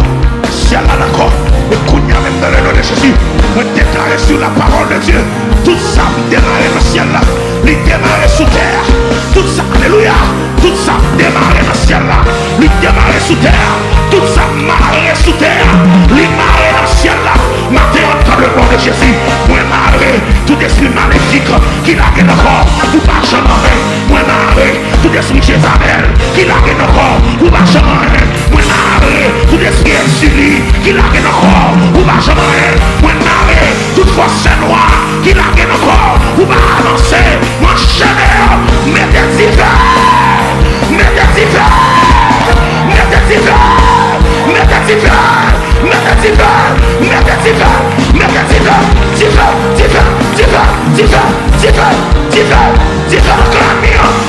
Syèl la dakò. E kounye a menm, dans le nom de Jésus, mwen deklare sur la parole de Dieu, tout sa k demare nan syèl la, li demare sou tè a. Tout sa, alelouya, tout sa k demare nan syèl la, li demare sou tè a. Tout sa k mare sou tè a, li mare nan syèl la. Maten an, dans le nom de Jésus, mwen mare tout espri malefik ki lage nan kò w pou pa janm anyen. Mwen mare tout espri Jezabèl ki lage nan kò w pou pa janm anyen. Mwen mare tout espri Èzili ki lage nan kò w pou pa janm anyen. Mwen mare tout fòs fènwa ki lage nan kò w pou pa avanse. Mwen anchene yo. Mete dife! Mete dife! Mete dife! Mete dife! Mete dife! Mete dife! Mete dife! Dife! Dife! Dife! Dife! Dife! Dife! Dife! Dife! Nan kò ènmi an!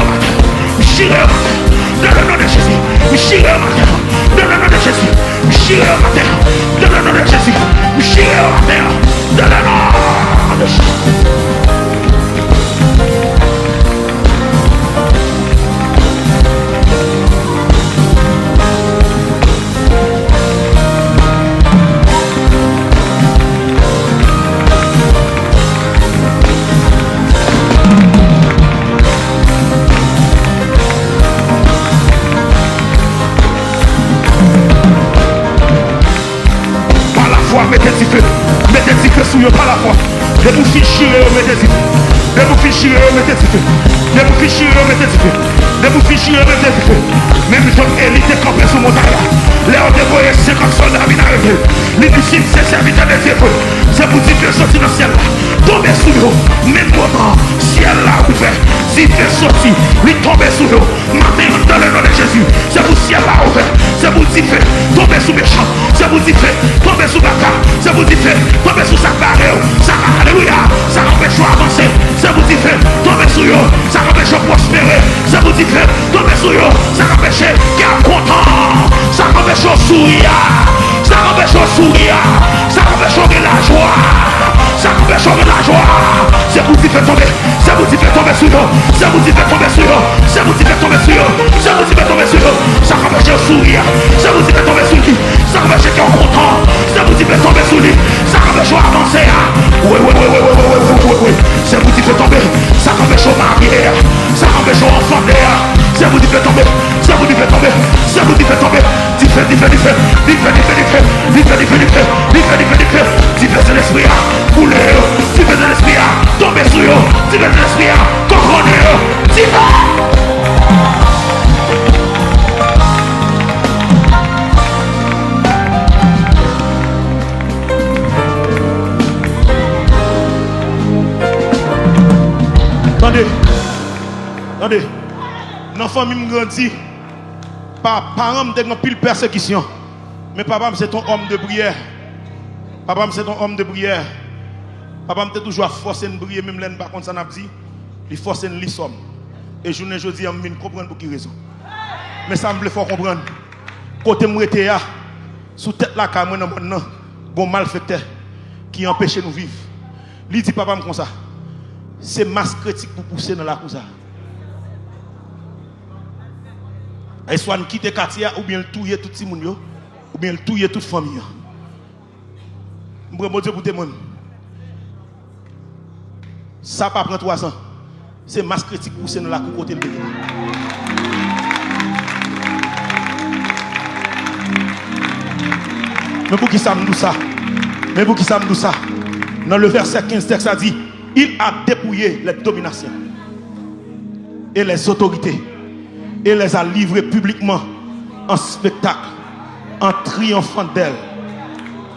yo atè. M chire yo atè. Dans le nom de Jésus. M chire yo atè. Dans le nom de Jésus. M chire yo atè. Dans le nom de Jésus. M chire yo atè. Dans le nom de Jésus. Pa lafwa, mete dife. Mete dife sou yo pa lafwa. Depi w fin chire yo, mete dife. Depi w fin chire yo, mete dife. Depi w fin chire yo, mete dife. Depi w fin chire yo, mete dife. Menm jan Eli te kanpe sou montay la, lè yo te voye senkant sòlda vin arete l, li di, "Si m se sèvitè de Dye vre, se pou dife soti nan syèl la, tonbe sou yo." Menm moman, syèl la ouvè, dife soti, li tonbe sou yo. Maten an, dans le nom de Jésus, se pou syèl la ouvè, se pou dife tonbe sou mechan, se pou dife tonbe sou baka, se pou dife tonbe sou sa k bare w, sa k, alelouya, sa k anpeche w avanse, se pou dife tonbe sou yo, sa k anpeche w pwospere, se pou dife tonbe sou yo, sa k anpeche kè w kontan, sa k anpeche w souri a, sa k anpeche w souri a, sa k anpeche w gen lajwa, sa k anpeche w gen lajwa, se pou dife tonbe. Se pou dife tonbe sou yo. Se pou dife tonbe sou yo. Se pou dife tonbe sou yo. Se pou dife tonbe sou yo. Sa k anpeche yo souri a. Se pou dife tonbe sou li. Sa k anpeche kè w kontan. Se pou dife tonbe sou li. Sa k Cho avanse a. Wi, wi, wi. Se pou dife tonbe. Sa k anpeche w marye a. Sa k anpeche w anfante a. Se pou dife tonbe. Se pou dife tonbe. Se pou dife tonbe. Dife, dife, dife. Dife, dife, dife. Dife, dife, dife. Dife, dife, dife. Dife Sentespri a. Boule yo. Dife Sentespri a. Tonbe sou yo. Dife Sentespri a. Kokonnen yo. Dife! Tande, tande. Nan fanmi m grandi, pa, paran m te gen anpil pèsekisyon. Men papa m se t on òm de priyè. Papa m se t on òm de priyè. Papa m te toujou ap fòse n priye, menm lè n pa konn sa n ap di. Li fòse n li sòm. E jounen jodi a, m vin konprann pou ki rezon. Men sa m vle fè w konprann. Kote m rete a, sou tèt lakay mwen nan mòn nan, gon malfektè ki anpeche nou viv. Li di papa m konsa, se mas kritik pou pouse nan lakou sa. E swa n kite katye a, oubyen l touye tout timoun yo, oubyen l touye tout fanmi an. M pran Bondye pou temwen m. Sa pa pran twazan. Se mas kritik pouse nan lakou kote l te ye. Men poukisa m di w sa? Men poukisa m di w sa? Nan le vèsè kenz, tèks la di, il a dépouillé les dominations et les autorités, et les a livrées publiquement en spectacle, en triomphant d'elles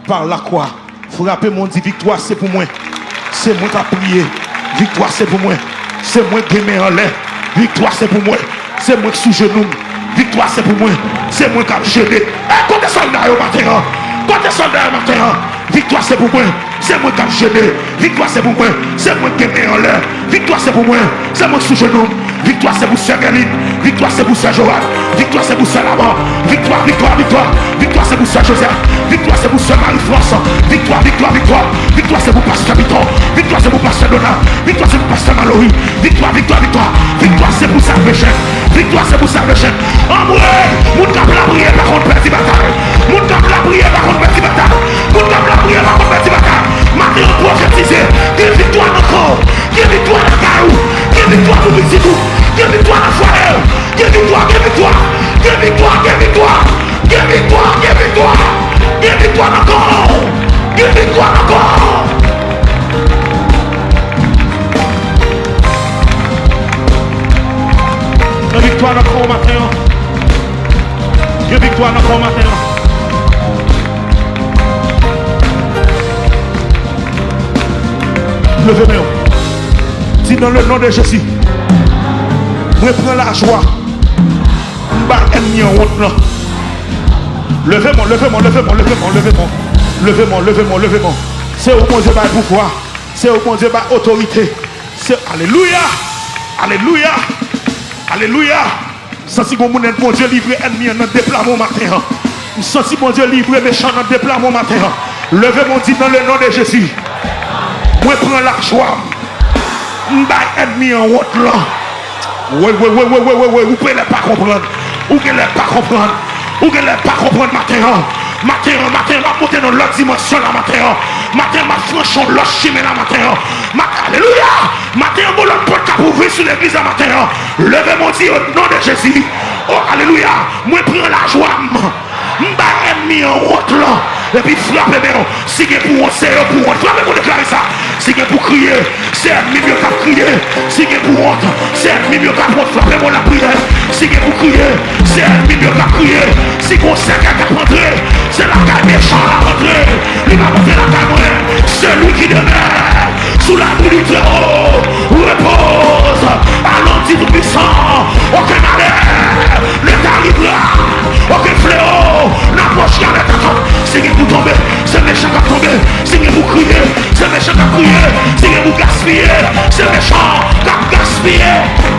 par la croix. Frape men w, di, viktwa se pou mwen. Se mwen k ap priye. Viktwa se pou mwen. Se mwen k gen men anlè. Viktwa se pou mwen. Se mwen k sou jenou m. Viktwa se pou mwen. Se mwen k ap jene. E kote sòlda yo maten an? Kote sòlda yo maten an? Viktwa se pou mwen. Se mwen k ap jene. Viktwa se pou mwen. Se mwen k gen men anlè. Viktwa se pou mwen. Se mwen k sou jenou m. Viktwa se pou sè Guerline. Viktwa se pou sè Joab. Viktwa se pou sè Laban. Viktwa, viktwa, viktwa. Viktwa se pou sè Joseph. Viktwa se pou sè Marie France. Viktwa, viktwa, viktwa. Viktwa se pou pastè Piton. Viktwa se pou pastè Donald. Viktwa se pou pastè Malory. Viktwa, viktwa, viktwa. Viktwa se pou Salvation. Viktwa se pou Salvation. Anmwey, moun k ap lapriyè pa konn pèdi batay. Moun k ap lapriyè pa konn pèdi batay. Moun k ap lapriyè pa konn pèdi batay. Maten an pwofetize. Gen viktwa nan kan w. Gen viktwa nan kay ou. Gen viktwa pou pitit ou. Gen viktwa nan fwaye w. Gen viktwa, gen viktwa. Gen viktwa, gen viktwa. Gen viktwa, gen viktwa. Gen viktwa nan kan w. Gen viktwa nan kan w. Gen viktwa nan kan w maten an. Gen viktwa nan kan w maten an. Leve men w. Di, dans le nom de Jésus, mwen pran lajwa. M bay ènmi an wont lan. Leve men w, leve men w, leve men w, leve men w, leve men w. Leve men w, leve men w, leve men w. Se ou Bondye bay pouvwa. Se ou Bondye bay otorite. Se, alelouya! Alelouya! Alelouya! M santi gon moun, Bondye livre ènmi an nan de pla men w maten an. M santi Bondye livre mechan nan de pla men w maten an. Leve men w, di, dans le nom de Jésus, mwen pran lajwa m. M bay ènmi an wont lan. Woy, woy, woy, woy, woy, woy, woy, ou genlè pa konprann. Ou genlè pa konprann. Ou genlè pa konprann maten an. Maten an, maten an, m ap monte nan lòt dimansyon la maten an. Maten an, m ap franchi yon lòt chimen la maten an. Mat-, alelouya! Maten an, gon lòt pòt k ap ouvri sou legliz la maten an. Leve men w, di, au nom de Jésus. Oh, alelouya! Mwen pran lajwa m. M bay ènmi an wont lan. Epi frape men w. Si gen pou wont, se yo pou wont. Frape pou deklare sa. Si gen pou kriye, se ènmi m yo k ap kriye. Si gen pou wont, se ènmi m yo k ap wont. Frape men w, lapriyè. Si gen pou kriye, se ènmi m yo k ap kriye. Si gon sèkèy k ap antre, se lakay mechan l ap antre. Li p ap antre lakay mwen. Celui qui demeure sous l'abri du Très-Haut repose à l'ombre du Tout-Puissant. Aucun malheur ne t'arrivera. Aucun fléau n'approchera de ta tente. Si gen pou tonbe, se mechan k ap tonbe. Si gen pou kriye, se mechan k ap kriye. Si gen pou gaspiye, se mechan k ap gaspiye.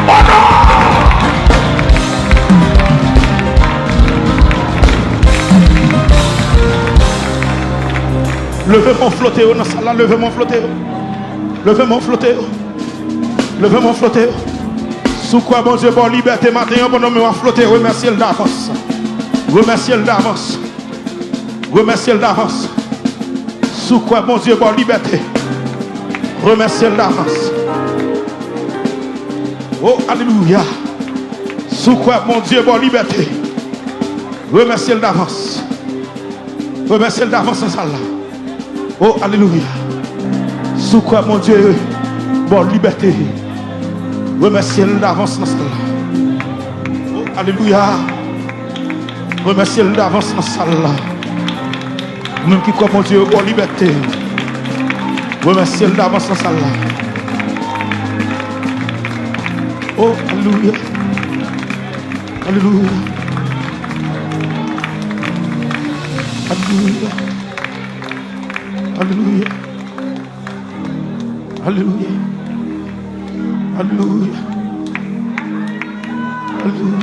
Oh non! Leve men w, fwote yo nan sal la, leve men w, fwote yo. Leve men w, fwote yo. Leve men w, fwote yo. Si w kwè Bondye ba w libète maten an, pandan men w ap fwote, remèsye l davans. Remèsye l davans. Remèsye l davans. Si w kwè Bondye ba w libète, remèsye l davans. Oh, alelouya. Si w kwè Bondye ba w libète, remèsye l davans. Remèsye l davans nan sal la. Oh, alelouya. Si w kwè Bondye ba w libète, remèsye l davans nan sal la. Oh, alelouya. Remèsye l davans nan sal la. Ou menm ki kwè Bondye ba w libète, remèsye l davans nan sal la. Oh, alelouya. Alelouya. Alelouya. Alelouya. Alelouya. Alelouya. Alelouya.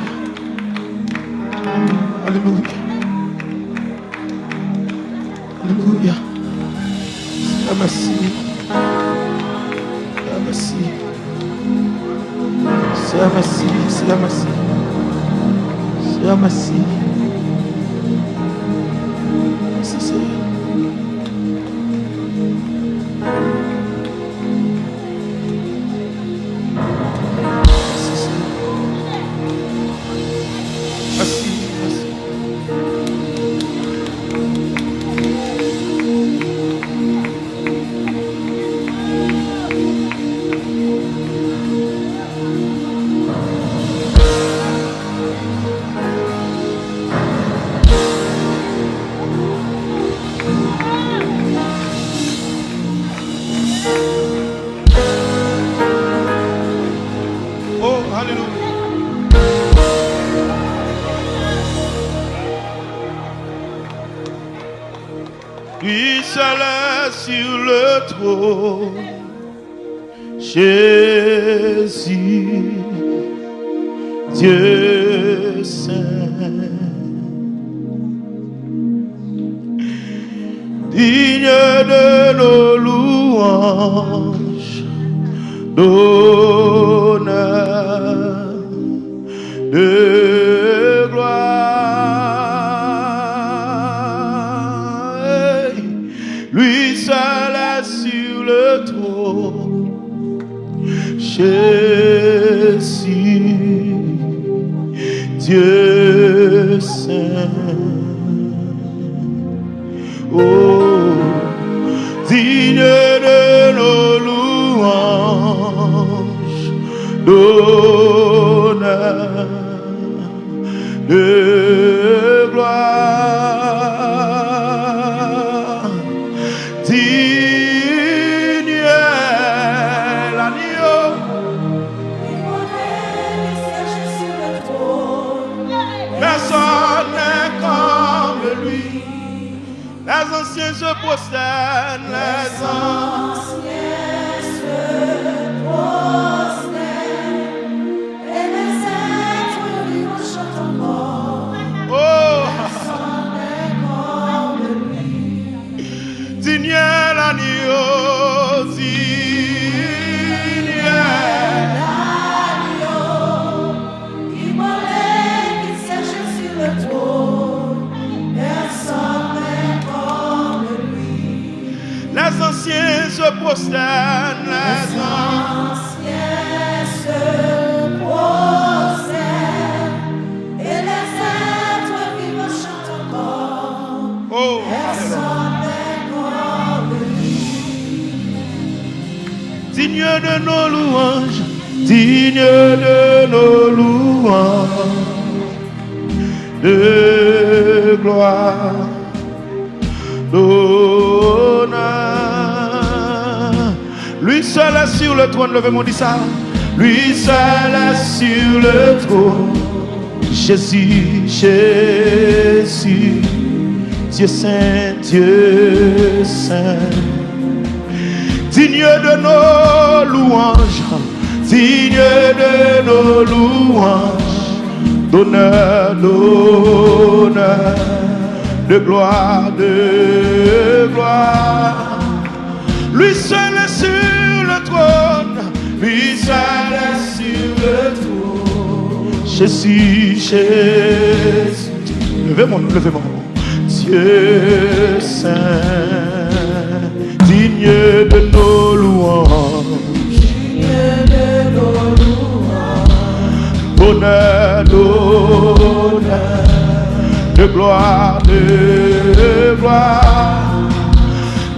Alelouya. Alelouya. Senyè, mèsi. Senyè, mèsi. Senyè, mèsi. Senyè, mèsi. Senyè, mèsi. Mèsi, Senyè. Mèsi, Senyè. Mèsi, mèsi. Oh, alelouya. Lui seul est sur le trône, Jésus, Dieu saint. Digne de nos louanges, d'honneur, de gloire. Lui seul est sur le trône. Jésus, Dieu saint, oh, digne de nos louanges, d'honneur, de gloire. Digne l'agneau. Personne n'est comme lui. Les anciens se prosternent, les anciens se prosternent, et les êtres vivants chantent encore. Oh. Digne l'agneau, digne l'agneau, immolé, qu'il siège sur le trône, personne n'est comme lui. Les anciens se prosternent, les anciens se prosternent, et les êtres vivants chantent encore. Oh, alelouya. Digne de nos louanges, digne de nos louanges, de gloire, d'honneur. Lui seul est sur le trône, leve men w, di sa. Lui seul est sur le trône. Jésus, Jésus, Dieu saint, Dieu saint, digne de nos louanges, digne de nos louanges, d'honneur, d'honneur, de gloire, de gloire. Lui seul est sur le trône, lui seul est sur le trône. Jésus, Jésus. Leve men w, leve men w. Dieu saint, Digne de nos louanges. Digne de nos louanges. D'honneur, d'honneur, de gloire, de gloire.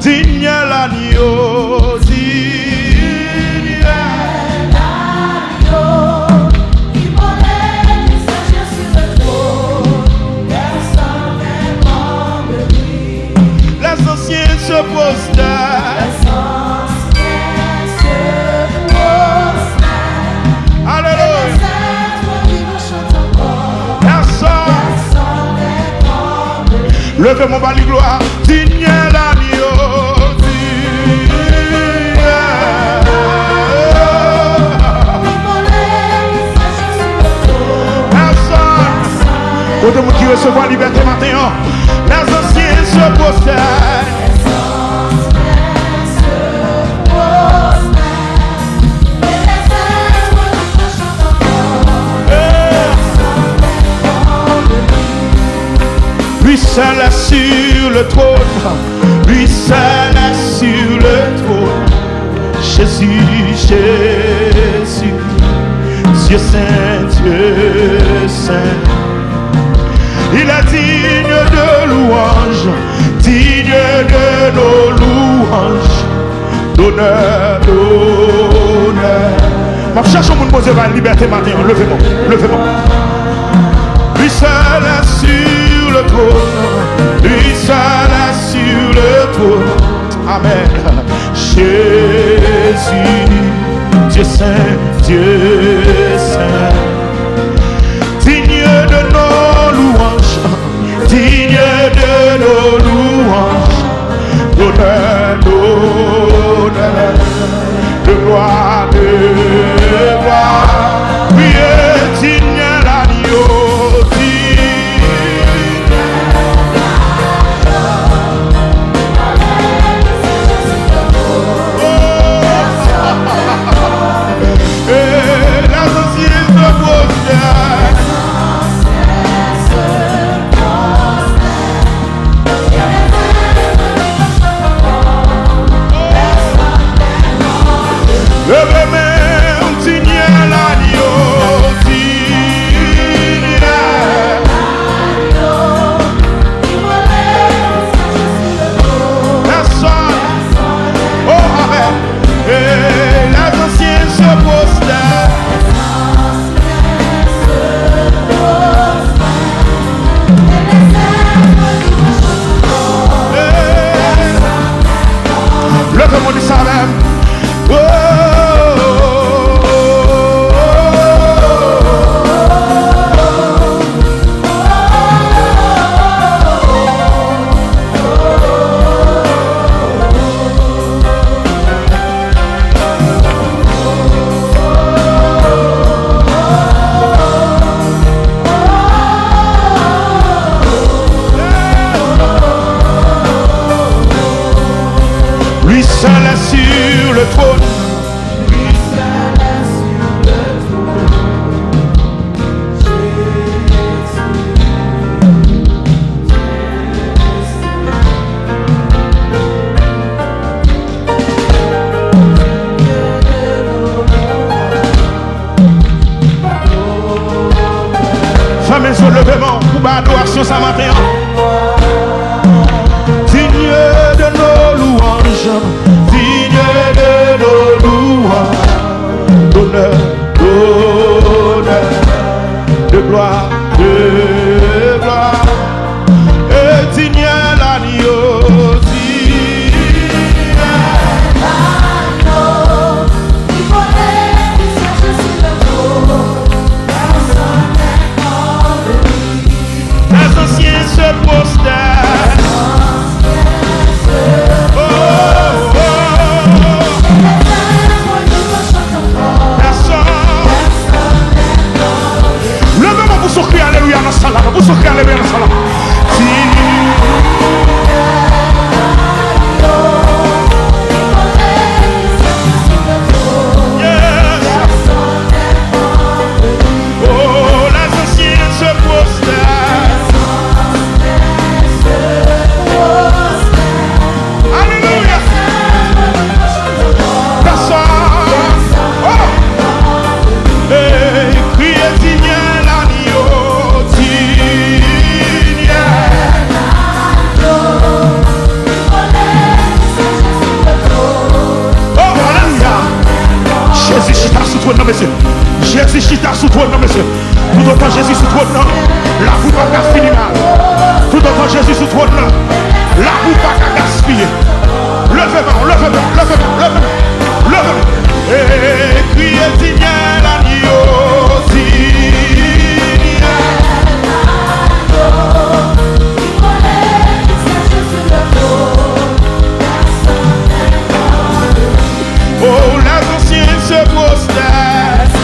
Digne l'agneau, digne l'agneau, immolé, il s'assied sur le trône, personne n'est comme lui. Les anciens se prosternent. Les anciens se prosternent. Alléluia. Et les êtres vivants chantent encore. Personne. Personne n'est comme lui. Leve men w, ba li glwa. Digne l'agneau, digne. Personne. Kote moun ki resevwa libète maten an? Les anciens se prosternent. Lui seul est sur le trône, lui seul est sur le trône. Jésus, Jésus, Dieu saint, Dieu saint. Il est digne de louange, digne de nos louanges. D'honneur, d'honneur. M ap chèche yon moun Bondye bay libète maten an. Leve men w, leve men w. Lui seul est sur le trône, lui seul est sur le trône. Amen. Jésus, Dieu saint, Dieu saint, digne de nos louanges, digne de nos louanges, d'honneur, d'honneur, de gloire, de gloire. Priez, digne l'agneau, digne. Leve men w, Senyè, lagno, Senyè. Pèsonn. Oh, amen. Et les anciens se prosternent. Leve men w, di sa avè m. Oh. Lui seul est sur le trône. Fèmen zye w, leve men w pou bay adorasyon sa maten an. Digne de nos louanges, digne de nos louanges, d'honneur, d'honneur, de gloire, de gloire. Et digne l'agneau, digne l'agneau. Les anciens se prosternent. Oh, oh, oh. Pèsonn. Toutotan Jezi sou twòn nan, lapli pa ka fini mal. Toutotan Jezi sou twòn nan, lapli pa ka gaspiye. Leve men w, leve men w, leve men w, leve men w, leve men w. E kriye Senyè lagno, Senyè lagno. Oh, les anciens se prosternent.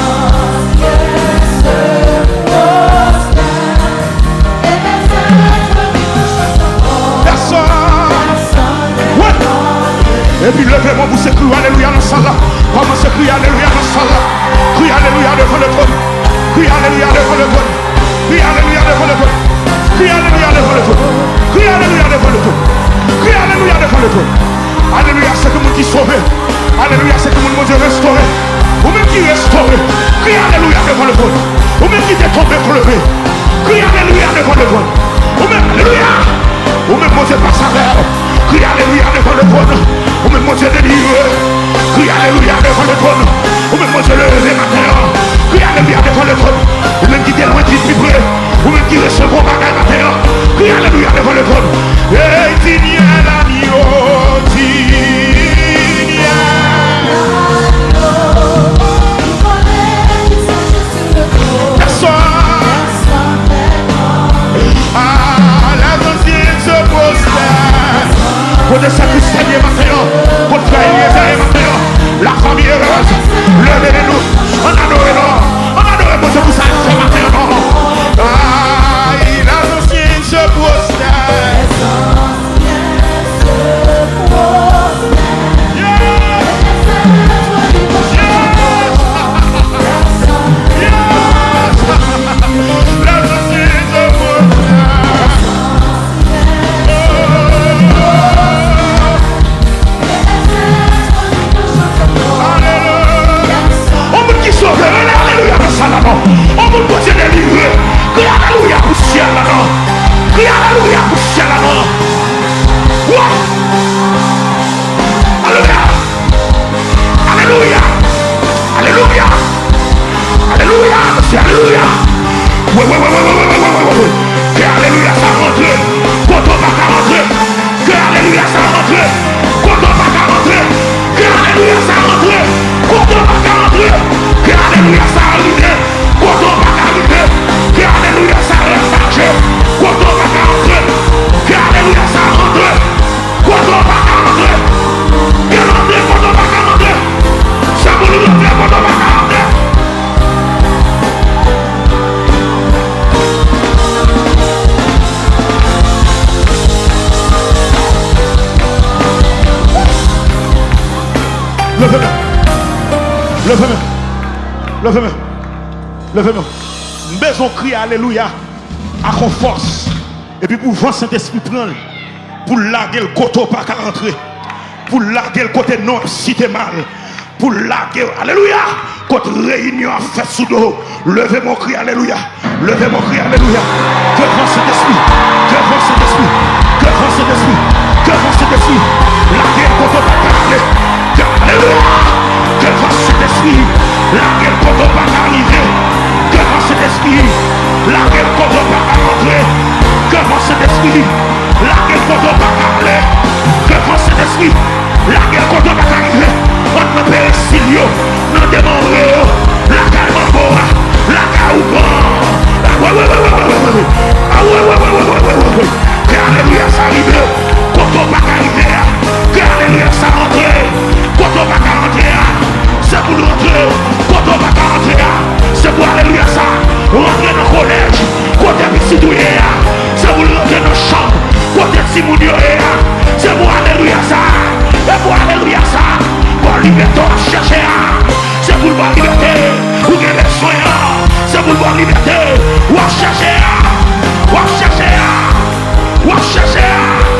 Pèsonn. Wi. Epi leve men w pou se kri alelouya nan sal la. Kòmanse kri alelouya nan sal la. Kri alelouya devan le twòn. Kri alelouya devan le twòn. Kri alelouya devan le twòn. Kri alelouya devan le twòn. Kri alelouya devan le twòn. Kri alelouya devan le twòn. Alelouya, se ke moun ki sove. Alelouya, se ke moun Bondye restore. Ou menm ki restore, kri alelouya devan le twòn. Ou menm ki te tonbe pou leve, kri alelouya devan le twòn. Ou menm, alelouya. Ou menm Bondye pase avè w. Kri alelouya devan le twòn. Ou menm Bondye delivre. Kri alelouya devan le twòn. Ou menm Bondye leve maten an. Kri alelouya devan le twòn. Ou menm ki te lwen vin pi pre. Ou menm ki resevwa bagay maten an. Kri alelouya devan le twòn. Hey, Senyè lagno, Senyè. Pèsonn. Ah, les anciens se prosternent. Kote sè Kristèn ye maten an? Kote frè Eliezer ye maten an? La famille heureuse, leve men nou. Ann adore non. Ann adore Bondye pou sa l fè maten an non. Ay, les anciens se prosternent. Alelouya. On moun ki sove, rele alelouya nan sal la non. On moun Bondye delivre, kri alelouya pou syèl la non. Kri alelouya pou syèl la non. Wouy! Alelouya! Alelouya! Alelouya! Alelouya! Mesye, alelouya! Wi, wi, wi. Ke alelouya sa rantre kote w pa ka rantre. Ke alelouya sa rantre kote w pa ka rantre. Ke alelouya sa rantre kote w pa ka rantre. Ke alelouya sa rive kote w pa ka rive. Ke alelouya sa ravaje kote w pa ka rantre. Ke alelouya sa rantre kote w pa ka rantre. Ke l rantre kote w pa ka rantre. Se pou l rantre kote w pa ka rantre. Leve men. Leve men. Leve men. Leve men. M bezwen w kriye alelouya ak yon fòs. Epi pou van Sentespri pran l, pou l lage l kote w pa ka rantre, pou l lage l kote non w ap site mal, pou l lage l, alelouya, kote reyinyon ap fèt sou do w. Leve men w, kri alelouya. Leve men w, kri alelouya. Ke van Sentespri, ke van Sentespri, ke van Sentespri, ke van Sentespri lage l kote w pa ka ale. Ke, alelouya! Ke van Sentespri lage l kote w pa ka rive. Ke van Sentespri lage l kote w pa ka rantre. Ke van Sentespri lage l kote w pa ka ale. Ke van Sentespri lage l kote w pa ka rive. Ant nan peresil yo, nan demanbre yo, lakay manbo a, lakay ougan. Wi, wi, wi. Ke alelouya sa rive kote w pa ka rive a. Ke alelouya sa rantre kote w pa ka rantre a. Se pou l rantre kote w pa ka rantre a. Se pou alelouya sa rantre nan kolèj kote pitit ou ye a. Se pou l rantre nan chanm kote timoun yo ye a. Se pou alelouya sa. E pou alelouya sa ba w libète w ap chèche a. Se pou l ba w libète ou gen bezwen an. Se pou l ba w libète w ap chèche a. W ap chèche a. W ap chèche a.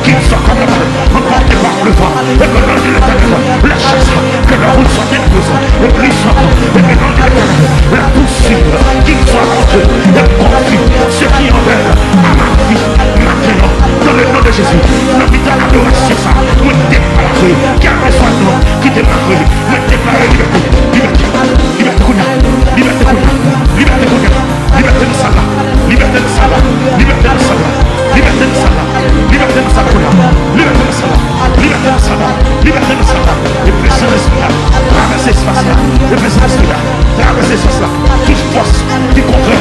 Kit sa kanaba, emporté par le vent, et que l'ange de l'Éternel les chasse, que leur route soit détruite, et glissant, et que l'ange de l'Éternel les poursuive, qu'ils soient contre et confus, ceux qui en veulent à ma vie, maintenant, dans le nom de Jésus, nan mitan adorasyon sa, mwen deklare, kèlkeswa nonm ki te makre, mwen deklare libète, libète, libète kounye a, libète kounye a, libète kounye a. Libète nan sal la. Libète nan sal la. Libète nan sal la. Libète nan sal la. Libète nan sal la. Libète nan sal la. Libète nan sal la. Libète nan sal la. E prezans Lespri a travèse espas la. E prezans Lespri a travèse espas la. Tout fòs ki kontrè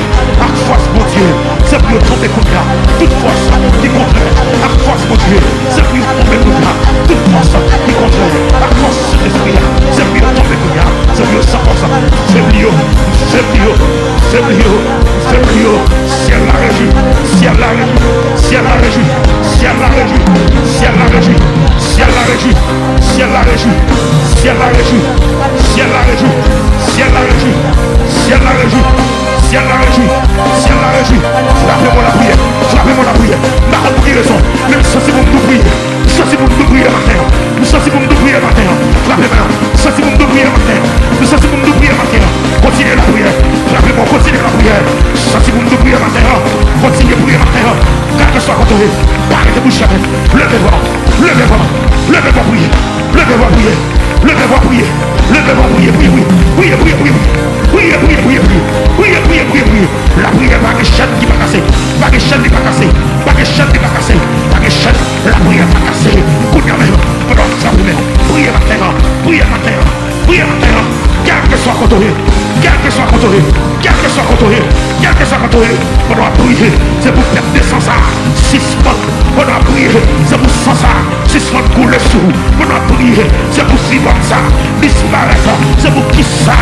ak fòs Bondye, se pou yo tonbe kounye a. Tout fòs ki kontrè ak fòs Bondye, se pou yo tonbe kounye a. Tout fòs ki kontrè ak fòs Sentespri a, se pou yo tonbe kounye a. Se pou yo san fòs. Febli yo, febli yo, febli yo, febli yo. Syèl la rejwi, syèl la rejwi, syèl la rejwi, syèl la rejwi, syèl la rejwi, syèl la rejwi, syèl la rejwi, syèl la rejwi, syèl la rejwi, syèl la rejwi, syèl la rejwi, syèl la rejwi, syèl la rejwi. Frape mwen lapriyè, frape mwen lapriyè. M pa konn pou ki rezon, men m santi pou m tou priye. M santi pou m tou priye maten an. M santi pou m tou priye maten an. Frape men an. M santi pou m tou priye maten an. M santi pou m tou priye maten an. Kontinye lapriyè. Frape men, kontinye lapriyè. M santi pou m tou priye maten an. Kontinye priye maten an. Kèlkeswa kote w ye, pa rete bouch fèmen. Leve vwa w. Leve vwa w. Leve vwa w priye. Leve vwa w priye. Leve vwa w priye. Leve vwa w priye. Priye, priye, priye. Priye, priye, priye, priye. Priye, priye, priye, priye. Lapriyè pa gen chèn ki pa kase. Pa gen chèn li pa kase. Pa gen chèn li pa kase. Pa gen chèn. Lapriyè pa kase. Kounye a menm, pandan w ap frape men, priye maten an. Priye maten an. Priye maten an. Kèlkeswa kote w ye. Kèlkeswa kote w ye. Kèlkeswa kote w ye. Kèlkeswa kote w ye. Pandan w ap priye, se pou pèt de san sa sispann. Pandan w ap priye, se pou san sa sispann koule sou ou. Pandan w ap priye, se pou fibwòm sa disparèt. Se pou kis sa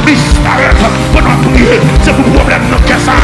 disparèt. Pandan w ap priye, se pou pwoblèm nan kè sa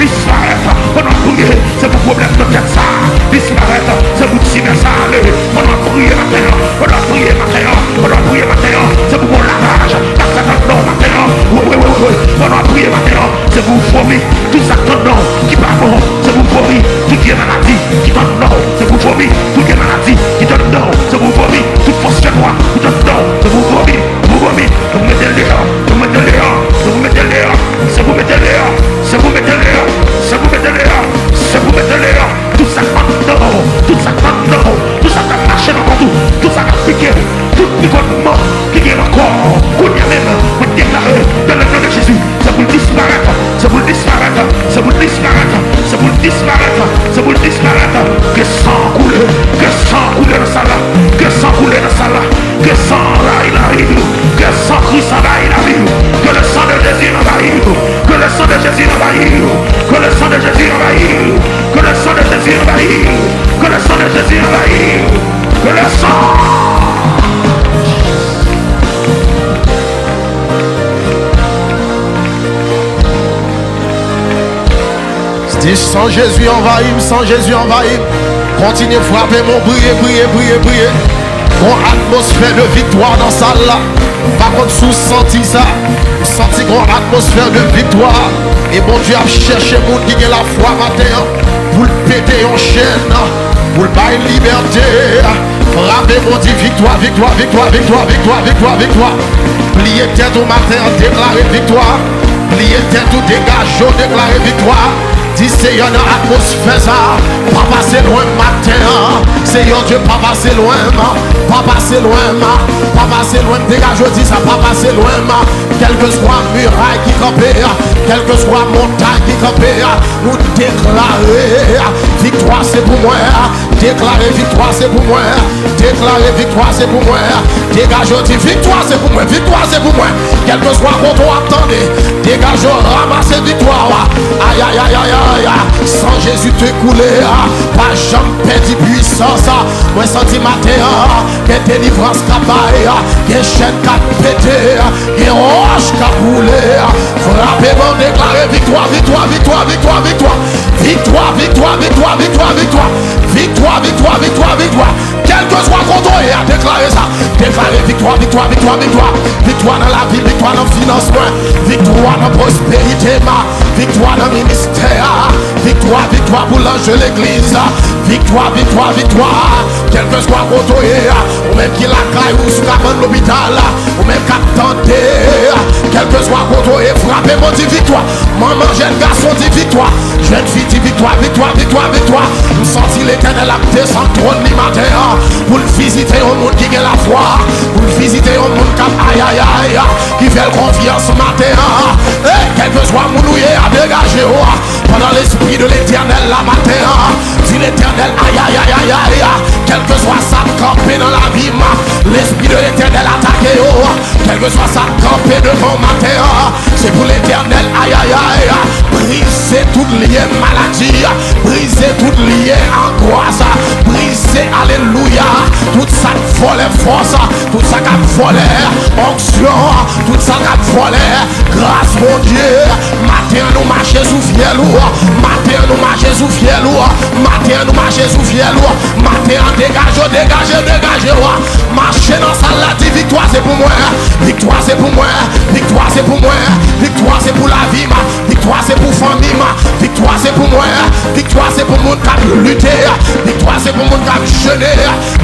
disparèt. Pandan w ap priye, se pou pwoblèm nan tèt sa disparèt. Se pou timè sa ale. Pandan w ap priye maten an, pandan w ap priye maten an, pandan w ap priye maten an, se pou gon lavaj k ap fèt anndan w maten an. Wi, wi, wi, wi, wi. Pandan w ap priye maten an, se pou w vomi tout sa k anndan w ki pa bon. Se pou w vomi tout vye maladi ki t anndan w. Se pou w vomi tout vye maladi ki t anndan w. Se pou w vomi tout fòs fènwa ki t anndan w. Se pou w vomi, pou w vomi, se pou w mete l deyò, se pou w mete l deyò, se pou w mete l deyò, se pou w mete l deyò, se pou w mete l deyò, se pou w mete l deyò, se pou w mete l deyò. Tout sa k anndan w, tout sa k anndan w, tout sa k ap mache nan kont ou, tout sa k ap pike w, tout pikotman ki gen nan kò w, kounye a menm, mwen deklare, dans le nom de Jésus, se pou l disparèt, se pou l disparèt, se pou l disparèt, se pou l disparèt, se pou l disparèt. Ke san koule, ke san koule nan sal la, ke san koule nan sal la. Que sang envahit la vie. Que sang Christ envahit la vie. Que le sang de Jésus envahit. Que le sang de Jésus envahit. Que le sang de Jésus envahit. Que le sang de Jésus envahit. Que le sang de Jésus envahit. Que le sang. Di, san Jezi anvayi m, san Jezi anvayi m. Kontinye frape men w, priye, priye, priye, priye. Gon atmosfè de viktwa nan sal la. M pa konn si w santi sa. M santi gon atmosfè de viktwa. E Bondye ap chèche moun ki gen lafwa maten an pou l pete yon chèn, pou l bay libète. Frape men w, di, viktwa, viktwa, viktwa. Pliye tèt ou maten an, deklare viktwa. Pliye tèt ou, degaje w, deklare viktwa. Di, Seyè, nan atmosfè sa, pa pase lwen m maten an. Seyè Dye, pa pase lwen m, pa pase lwen m, pa pase lwen m. Degaje w, di sa, pa pase lwen m. Kèlkeswa miray ki kanpe, kèlkeswa montay ki kanpe, nou deklare viktwa se pou mwen. Deklare viktwa se pou mwen. Deklare viktwa se pou mwen. Degaje w, di, viktwa se pou mwen. Viktwa se pou mwen. Kèlkeswa kote w ap tande, degaje w, ranmase viktwa w. Ayayayayay. San Jezi te koule, pa janm pèdi pwisans. Mwen santi maten an gen delivrans k ap bay, gen chèn k ap pete, gen wòch k ap woule. Frape men w, deklare viktwa, viktwa, viktwa, viktwa, viktwa. Viktwa, viktwa, viktwa, viktwa, viktwa. Viktwa, viktwa, viktwa, viktwa. Kèlkeswa kote w ye a, deklare sa. Deklare viktwa, viktwa, viktwa, viktwa. Viktwa nan lavi m, viktwa nan finans mwen. Viktwa nan pwosperite m. Viktwa nan ministè a. Viktwa, viktwa pou lanje legliz la. Viktwa, viktwa, viktwa. Kèlkeswa kote w ye a, ou menm ki lakay ou, sou kabann lopital la, ou menm k ap tande, kèlkeswa kote w ye, frape men w, di viktwa. Manman jèn gason di viktwa. Jèn fi di viktwa, viktwa, viktwa, viktwa. M santi Letènèl ap desann twòn li maten an pou l vizite yon moun ki gen lafwa, pou l vizite yon moun k ap ayayay, ki fè l konfyans maten an. Hey, kèlkeswa moun ou ye a, degaje w. Pandan Lespri de Letènèl la maten an, di Letènèl, ayayayayay, kèlkeswa sa k kanpe nan lavi m, Lespri de Letènèl atake yo. Kèlkeswa sa k kanpe devan w maten an, se pou Letènèl, ayayay, brize tout lyen maladi, brize tout lyen angwas, brize, alelouya, tout sa k vòlè fòs, tout sa k ap vòlè onksyon, tout sa k ap vòlè gras Bondye. Maten an nou mache sou fyèl ou, maten an nou mache sou fyèl ou, maten an nou mache sou fyèl ou, maten an degaje w, degaje w, degaje w. Mache nan sal la, di viktwa se pou mwen, viktwa se pou mwen, viktwa se pou mwen, viktwa se pou lavi m, viktwa se pou fanmi m, viktwa se pou mwen, viktwa se pou moun k ap lite, viktwa se pou moun k ap jene,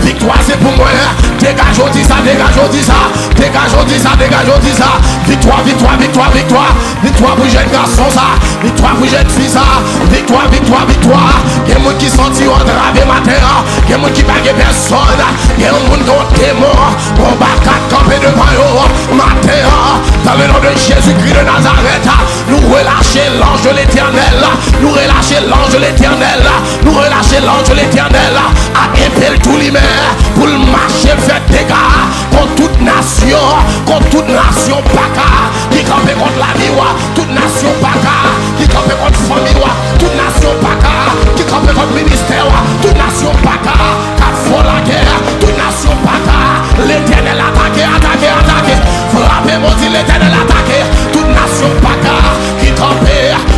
viktwa se pou mwen. Degaje w di sa, degaje w di sa, degaje w di sa, degaje w di sa. Viktwa, viktwa, viktwa, viktwa. Viktwa pou jèn gason sa, viktwa pou jèn fi sa, viktwa, viktwa, viktwa. Gen moun ki santi yo antrave maten an, gen moun ki pa gen pèsòn, gen yon moun gen yon demon, yon baka k kanpe devan yo maten an. Dans le nom de Jésus-Christ de Nazareth, nou relache l'ange de l'Éternel, nou relache l'ange de l'Éternel, nou relache l'ange de l'Éternel ak epe l tou limen pou l mache fè dega kont tout nasyon, kont tout nasyon baka ki kanpe kont lavi w, tout nasyon baka ki kanpe kont fanmi w, tout nasyon baka ki kanpe kont ministè w, tout nasyon baka k ap fè w lagè, tout nasyon baka, Letènèl atake, atake, atake. Frape men w, di Letènèl atake tout nasyon baka ki kanpe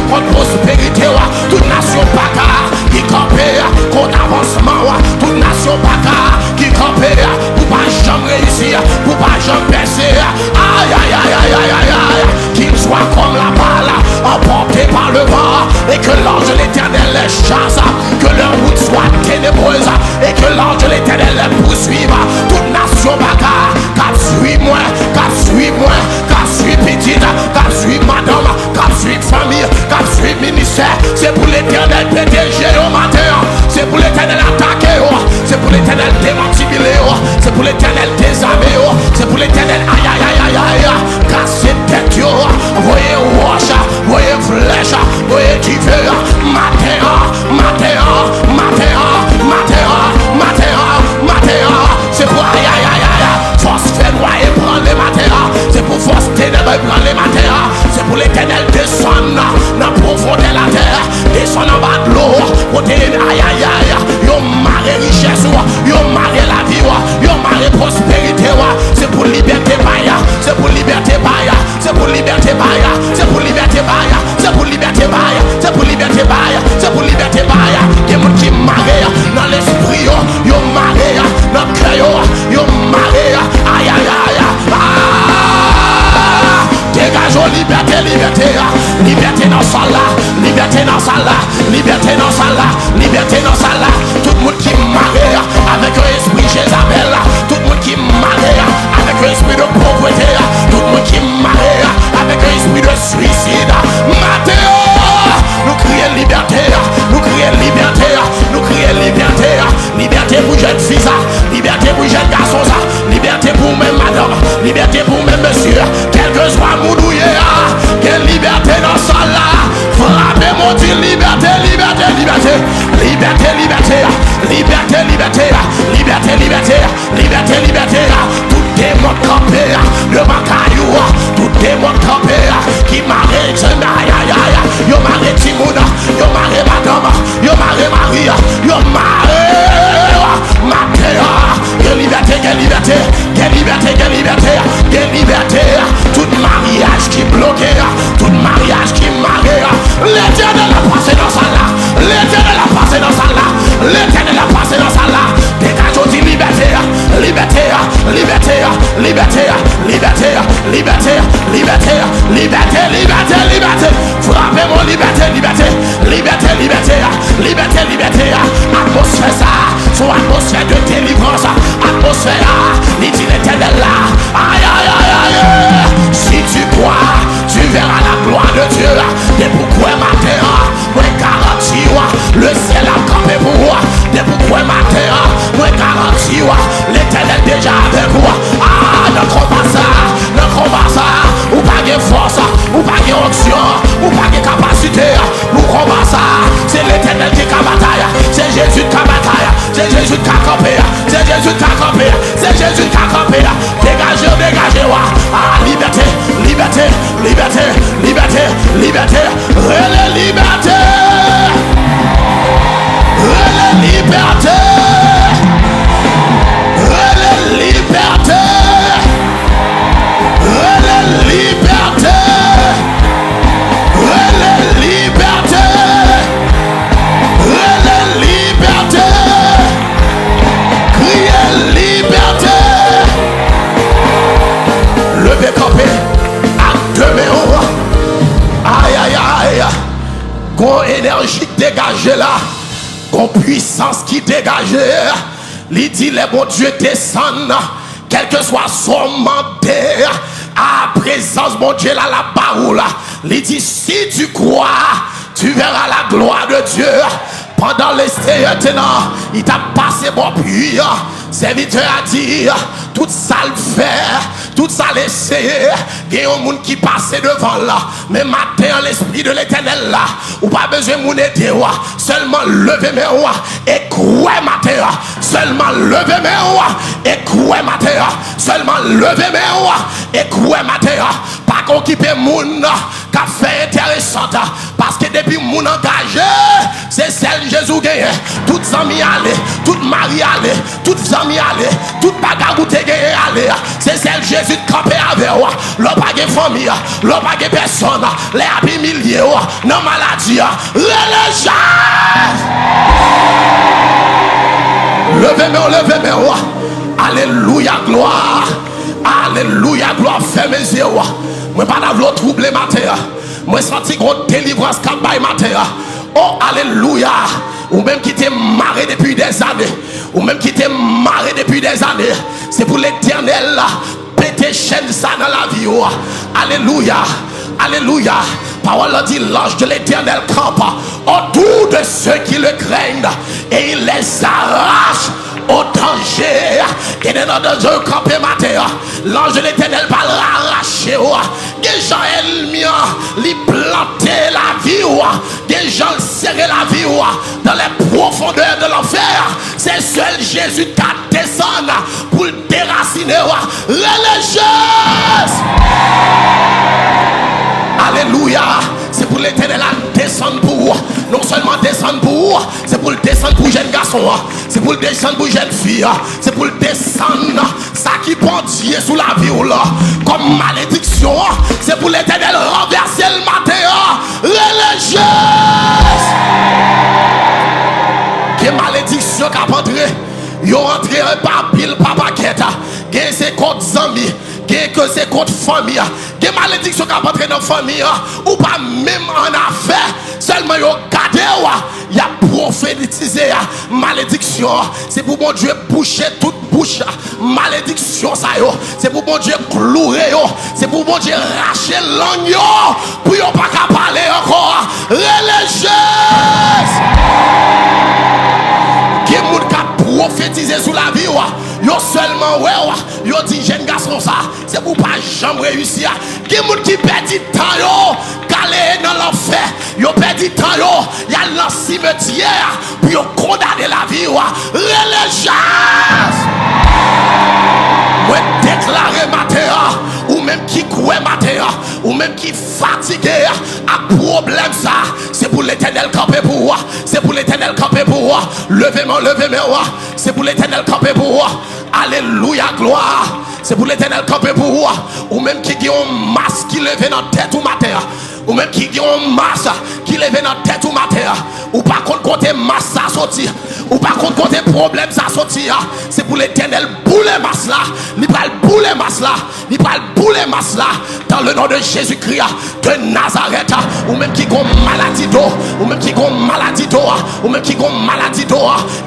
kont pwosperite w, tout nasyon baka ki kanpe kont avansman w, tout nasyon baka ki kanpe pou pa janm reyisi, pou pa janm pèse. Ayayayayayay, qu'ils soient comme la balle emportée par le vent, et que l'ange de l'Éternel les chasse, que leur route soit ténébreuse, et que l'ange de l'Éternel les poursuive. Tout nasyon baka k ap swiv mwen, k ap swiv mwen, k ap swiv pitit, k ap swiv madanm, k ap swiv fanmi, k ap swiv ministè, se pou Letènèl pete je yo maten an. Se pou Letènèl atake yo. Se pou Letènèl demantibile yo. Se pou Letènèl dezame yo. Se pou Letènèl, ayayayayay, kase tèt yo. Voye wòch, voye flèch, voye dife. Maten an, maten an, maten an, maten an, maten an, maten an. Se pou, ayayayay, fòs fènwa ebranle maten an. Se pou fòs tenèb ebranle maten an. Se pou Letènèl desann nan pwofondè latè, desann anba dlo, kote, ayayay, yo mare richès ou, yo mare lavi ou, yo mare pwosperite ou. Se pou libète bay, se pou libète bay, se pou libète bay, se pou libète bay, se pou libète bay, se pou libète bay, se pou libète bay. Gen moun ki mare nan lespri yo, yo mare nan kè yo, yo mare, ayayay, ah! Degaje w, libète, libète, libète nan sal la, libète nan sal la, libète nan sal la, libète nan sal la. Tout moun ki mare avèk yon espri Jezabèl, tout moun ki mare avèk yon espri de povrete, tout moun ki mare avèk yon espri de swisid, maten an, nou kriye libète, nou kriye libète, nou kriye libète. Libète pou jèn fi sa, libète pou jèn gason sa, libète pou ou menm madanm, libète pou ou menm mesye. Kèlkeswa moun ou ye a, gen libète nan sal la. Frape men w, di libète, libète, libète. Libète, libète, libète, libète, libète, libète. Libète, libète, tout demon k kanpe devan kay ou, tout demon k kanpe ki mare, ayayay, yo mare timoun, yo mare madanm, yo mare mari, yo mare maten an. Gen libète, gen libète, gen libète, gen libète, gen libète. Tout maryaj ki bloke, tout maryaj ki mare, Letènèl ap pase nan sal la. Letènèl ap pase nan sal la. Letènèl ap pase nan sal la. Degaje w, di libète, libète, libète, libète, libète, libète, libète, libète, libète, libète. Frape men w, Libète, libète, libète, libète, libète. Atmosfè sa, se yon atmosfè de delivrans. Atmosfè a, li di Letènèl la. Ay, ay, ay, ay, ay. Si tu crois, tu verras la gloire de Dieu. Depi w kwè maten an, mwen garanti w, le syèl ap kanpe pou ou. Depi w kwè maten an, mwen garanti w, Letènèl deja avèk ou. Ah, nan konba sa, nan konba sa, ou pa gen fòs, ou pa gen onksyon, ou pa gen kapasite pou konba sa. Se Letènèl ki ka batay, se Jezi ki ka batay, se Jezi ki ka kanpe, se Jezi ki ka kanpe, se Jezi ki ka kanpe. Degaje w, degaje w. Ah, libète, libète, libète, libète, libète. Rele libète! Rele libète! Rele libète! Rele libète! Rele libète! Rele libète! Kriye libète! Leve kanpe ak de men w. Ay, ay, ay! Gon enèji ki degaje la. Gon pwisans ki degaje. Li di, lè Bondye desann, kèlkeswa sa w mande a, prezans Bondye la, l ap ba ou la. Li di, si tu crois, tu verras la gloire de Dieu. Pandan Leseyè te nan, li t ap pase bò pwi an, sèvitè a di, tout sa l fè, tout sa l eseye, gen yon moun ki pase devan l. Men maten an, Lespri de Letènèl la, ou pa bezwen moun ede w. Sèlman leve men w e kwè maten an. Sèlman leve men w e kwè maten an. Sèlman leve men w e kwè maten an. Pa okipe moun k ap fè enteresan, paske depi moun angaje, se sèl Jezi w genyen. Tout zanmi ale, tout mari ale, tout zanmi ale, tout bagay ou te genyen ale. Se sèl Jezi k kanpe avè w. Lè w pa gen fanmi, lè w pa gen pèsòn, lè y ap imilye w nan maladi, rele Jezi! Leve men w, leve men w. Alelouya, glwa! Alelouya, glwa! Fèmen zye w. Mwen pa ta vle w twouble maten an. Mwen santi gon delivrans k ap bay maten an. O, alelouya! Ou menm ki te mare depi dèzane, ou menm ki te mare depi dèzane, se pou Letènèl pete chèn sa nan lavi w. Alelouya! Alelouya! Pawòl la di, l'ange de l'Éternel campe autour de ceux qui le craignent et il les arrache au danger. Gen de nan danje yo kanpe maten an. L'ange de l'Éternel pral rache w. Gen jan ènmi an, li plante lavi w. Gen jan l sere lavi w dans les profondeurs de l'enfer. Se sèl Jezi k ka desann pou l derasine w. Rele Jezi! Alelouya! Se pou Letènèl la desann pou ou. Non sèlman desann pou ou, se pou l desann pou jèn gason an. Se pou l desann pou jèn fi an. Se pou l desann sa ki pandye sou lavi w la kòm malediksyon an. Se pou Letènèl ranvèse l maten an. Rele Jezi! Gen malediksyon k ap antre. Yo antre pa pil, pa pakèt. Gen se kont zanmi, gen ke se kont fanmi. Gen malediksyon k ap antre nan fanmi an. Ou pa menm an afè. Sèlman yo gade w, y ap pwofetize malediksyon. Se pou Bondye bouche tout bouch malediksyon sa yo. Se pou Bondye kloure yo. Se pou Bondye rache lang yo pou yo pa ka pale ankò. Rele Jezi! Gen moun k ap pwofetize sou lavi w. Yo sèlman wè w, yo di, jèn gason sa, se pou w pa janm reyisi a. Gen moun ki pèdi tan yo, k ale nan lanfè. Yo pèdi tan yo, y al nan simetyè pou yo kondane lavi w. Rele Jezi! Mwen deklare maten an, ou menm ki kwè maten an, ou menm ki fatige ak pwoblèm sa, se pou Letènèl kanpe pou ou. Se pou Letènèl kanpe pou ou. Leve men w, leve men w. Se pou Letènèl kanpe pou ou. Alelouya, glwa! Se pou Letènèl kanpe pou ou. Ou menm ki gen yon mas ki leve nan tèt ou maten an. Ou menm ki gen yon mas ki leve nan tèt ou maten an. Ou pa konn kote mas sa soti. Ou pa konn kote pwoblèm sa soti a. Se pou Letènèl boule mas la. Li pral boule mas la. Li pral boule mas la. Dans le nom de Jésus-Christ de Nazareth. Ou menm ki gon maladi do. Ou menm ki gon maladi do. Ou menm ki gon maladi do.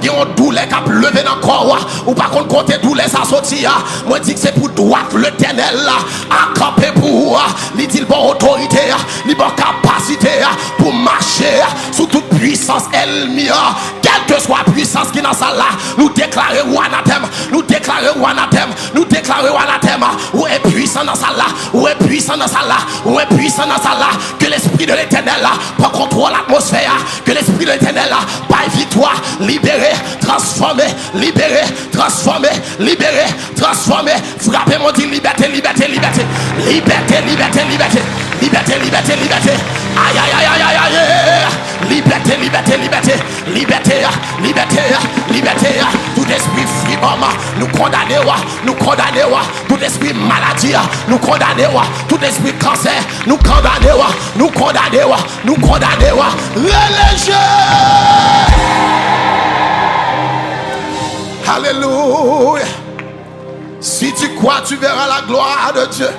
Gen yon doulè k ap leve nan kò w. Ou pa konn kote doulè sa soti a. Mwen di ke se pou dwat Letènèl la a kanpe pou ou a. Li di l ba w otorite a, li ba w kapasite a pou mache a sou tout pwisans ènmi a. Kèlkeswa pwisans ki nan sal la, nou deklare ou anatèm, nou deklare ou anatèm, nou deklare ou anatèm. Ou enpwisan nan sal la, ou enpwisan nan sal la, ou enpwisan nan sal la. Ke lespri de Letènèl la pran kontwòl atmosfè a. Ke lespri de Letènèl la bay viktwa, libere, transfòme, libere, transfòme, libere, transfòme. Frape, mwen di libète, libète, libète. Libète, libète, libète. Libète, libète, libète. Ay, ay, ay, ay, ay, ay. Libète, libète, libète. Libète, libète, libète. Tout espri fribòm, nou kondane w, nou kondane w. Tout espri maladi, nou kondane w. Tout espri kansè, nou kondane w. Nou kondane w, nou kondane w. Rele Jezi! Alelouya! Si tu crois, tu verras la gloire de Dieu.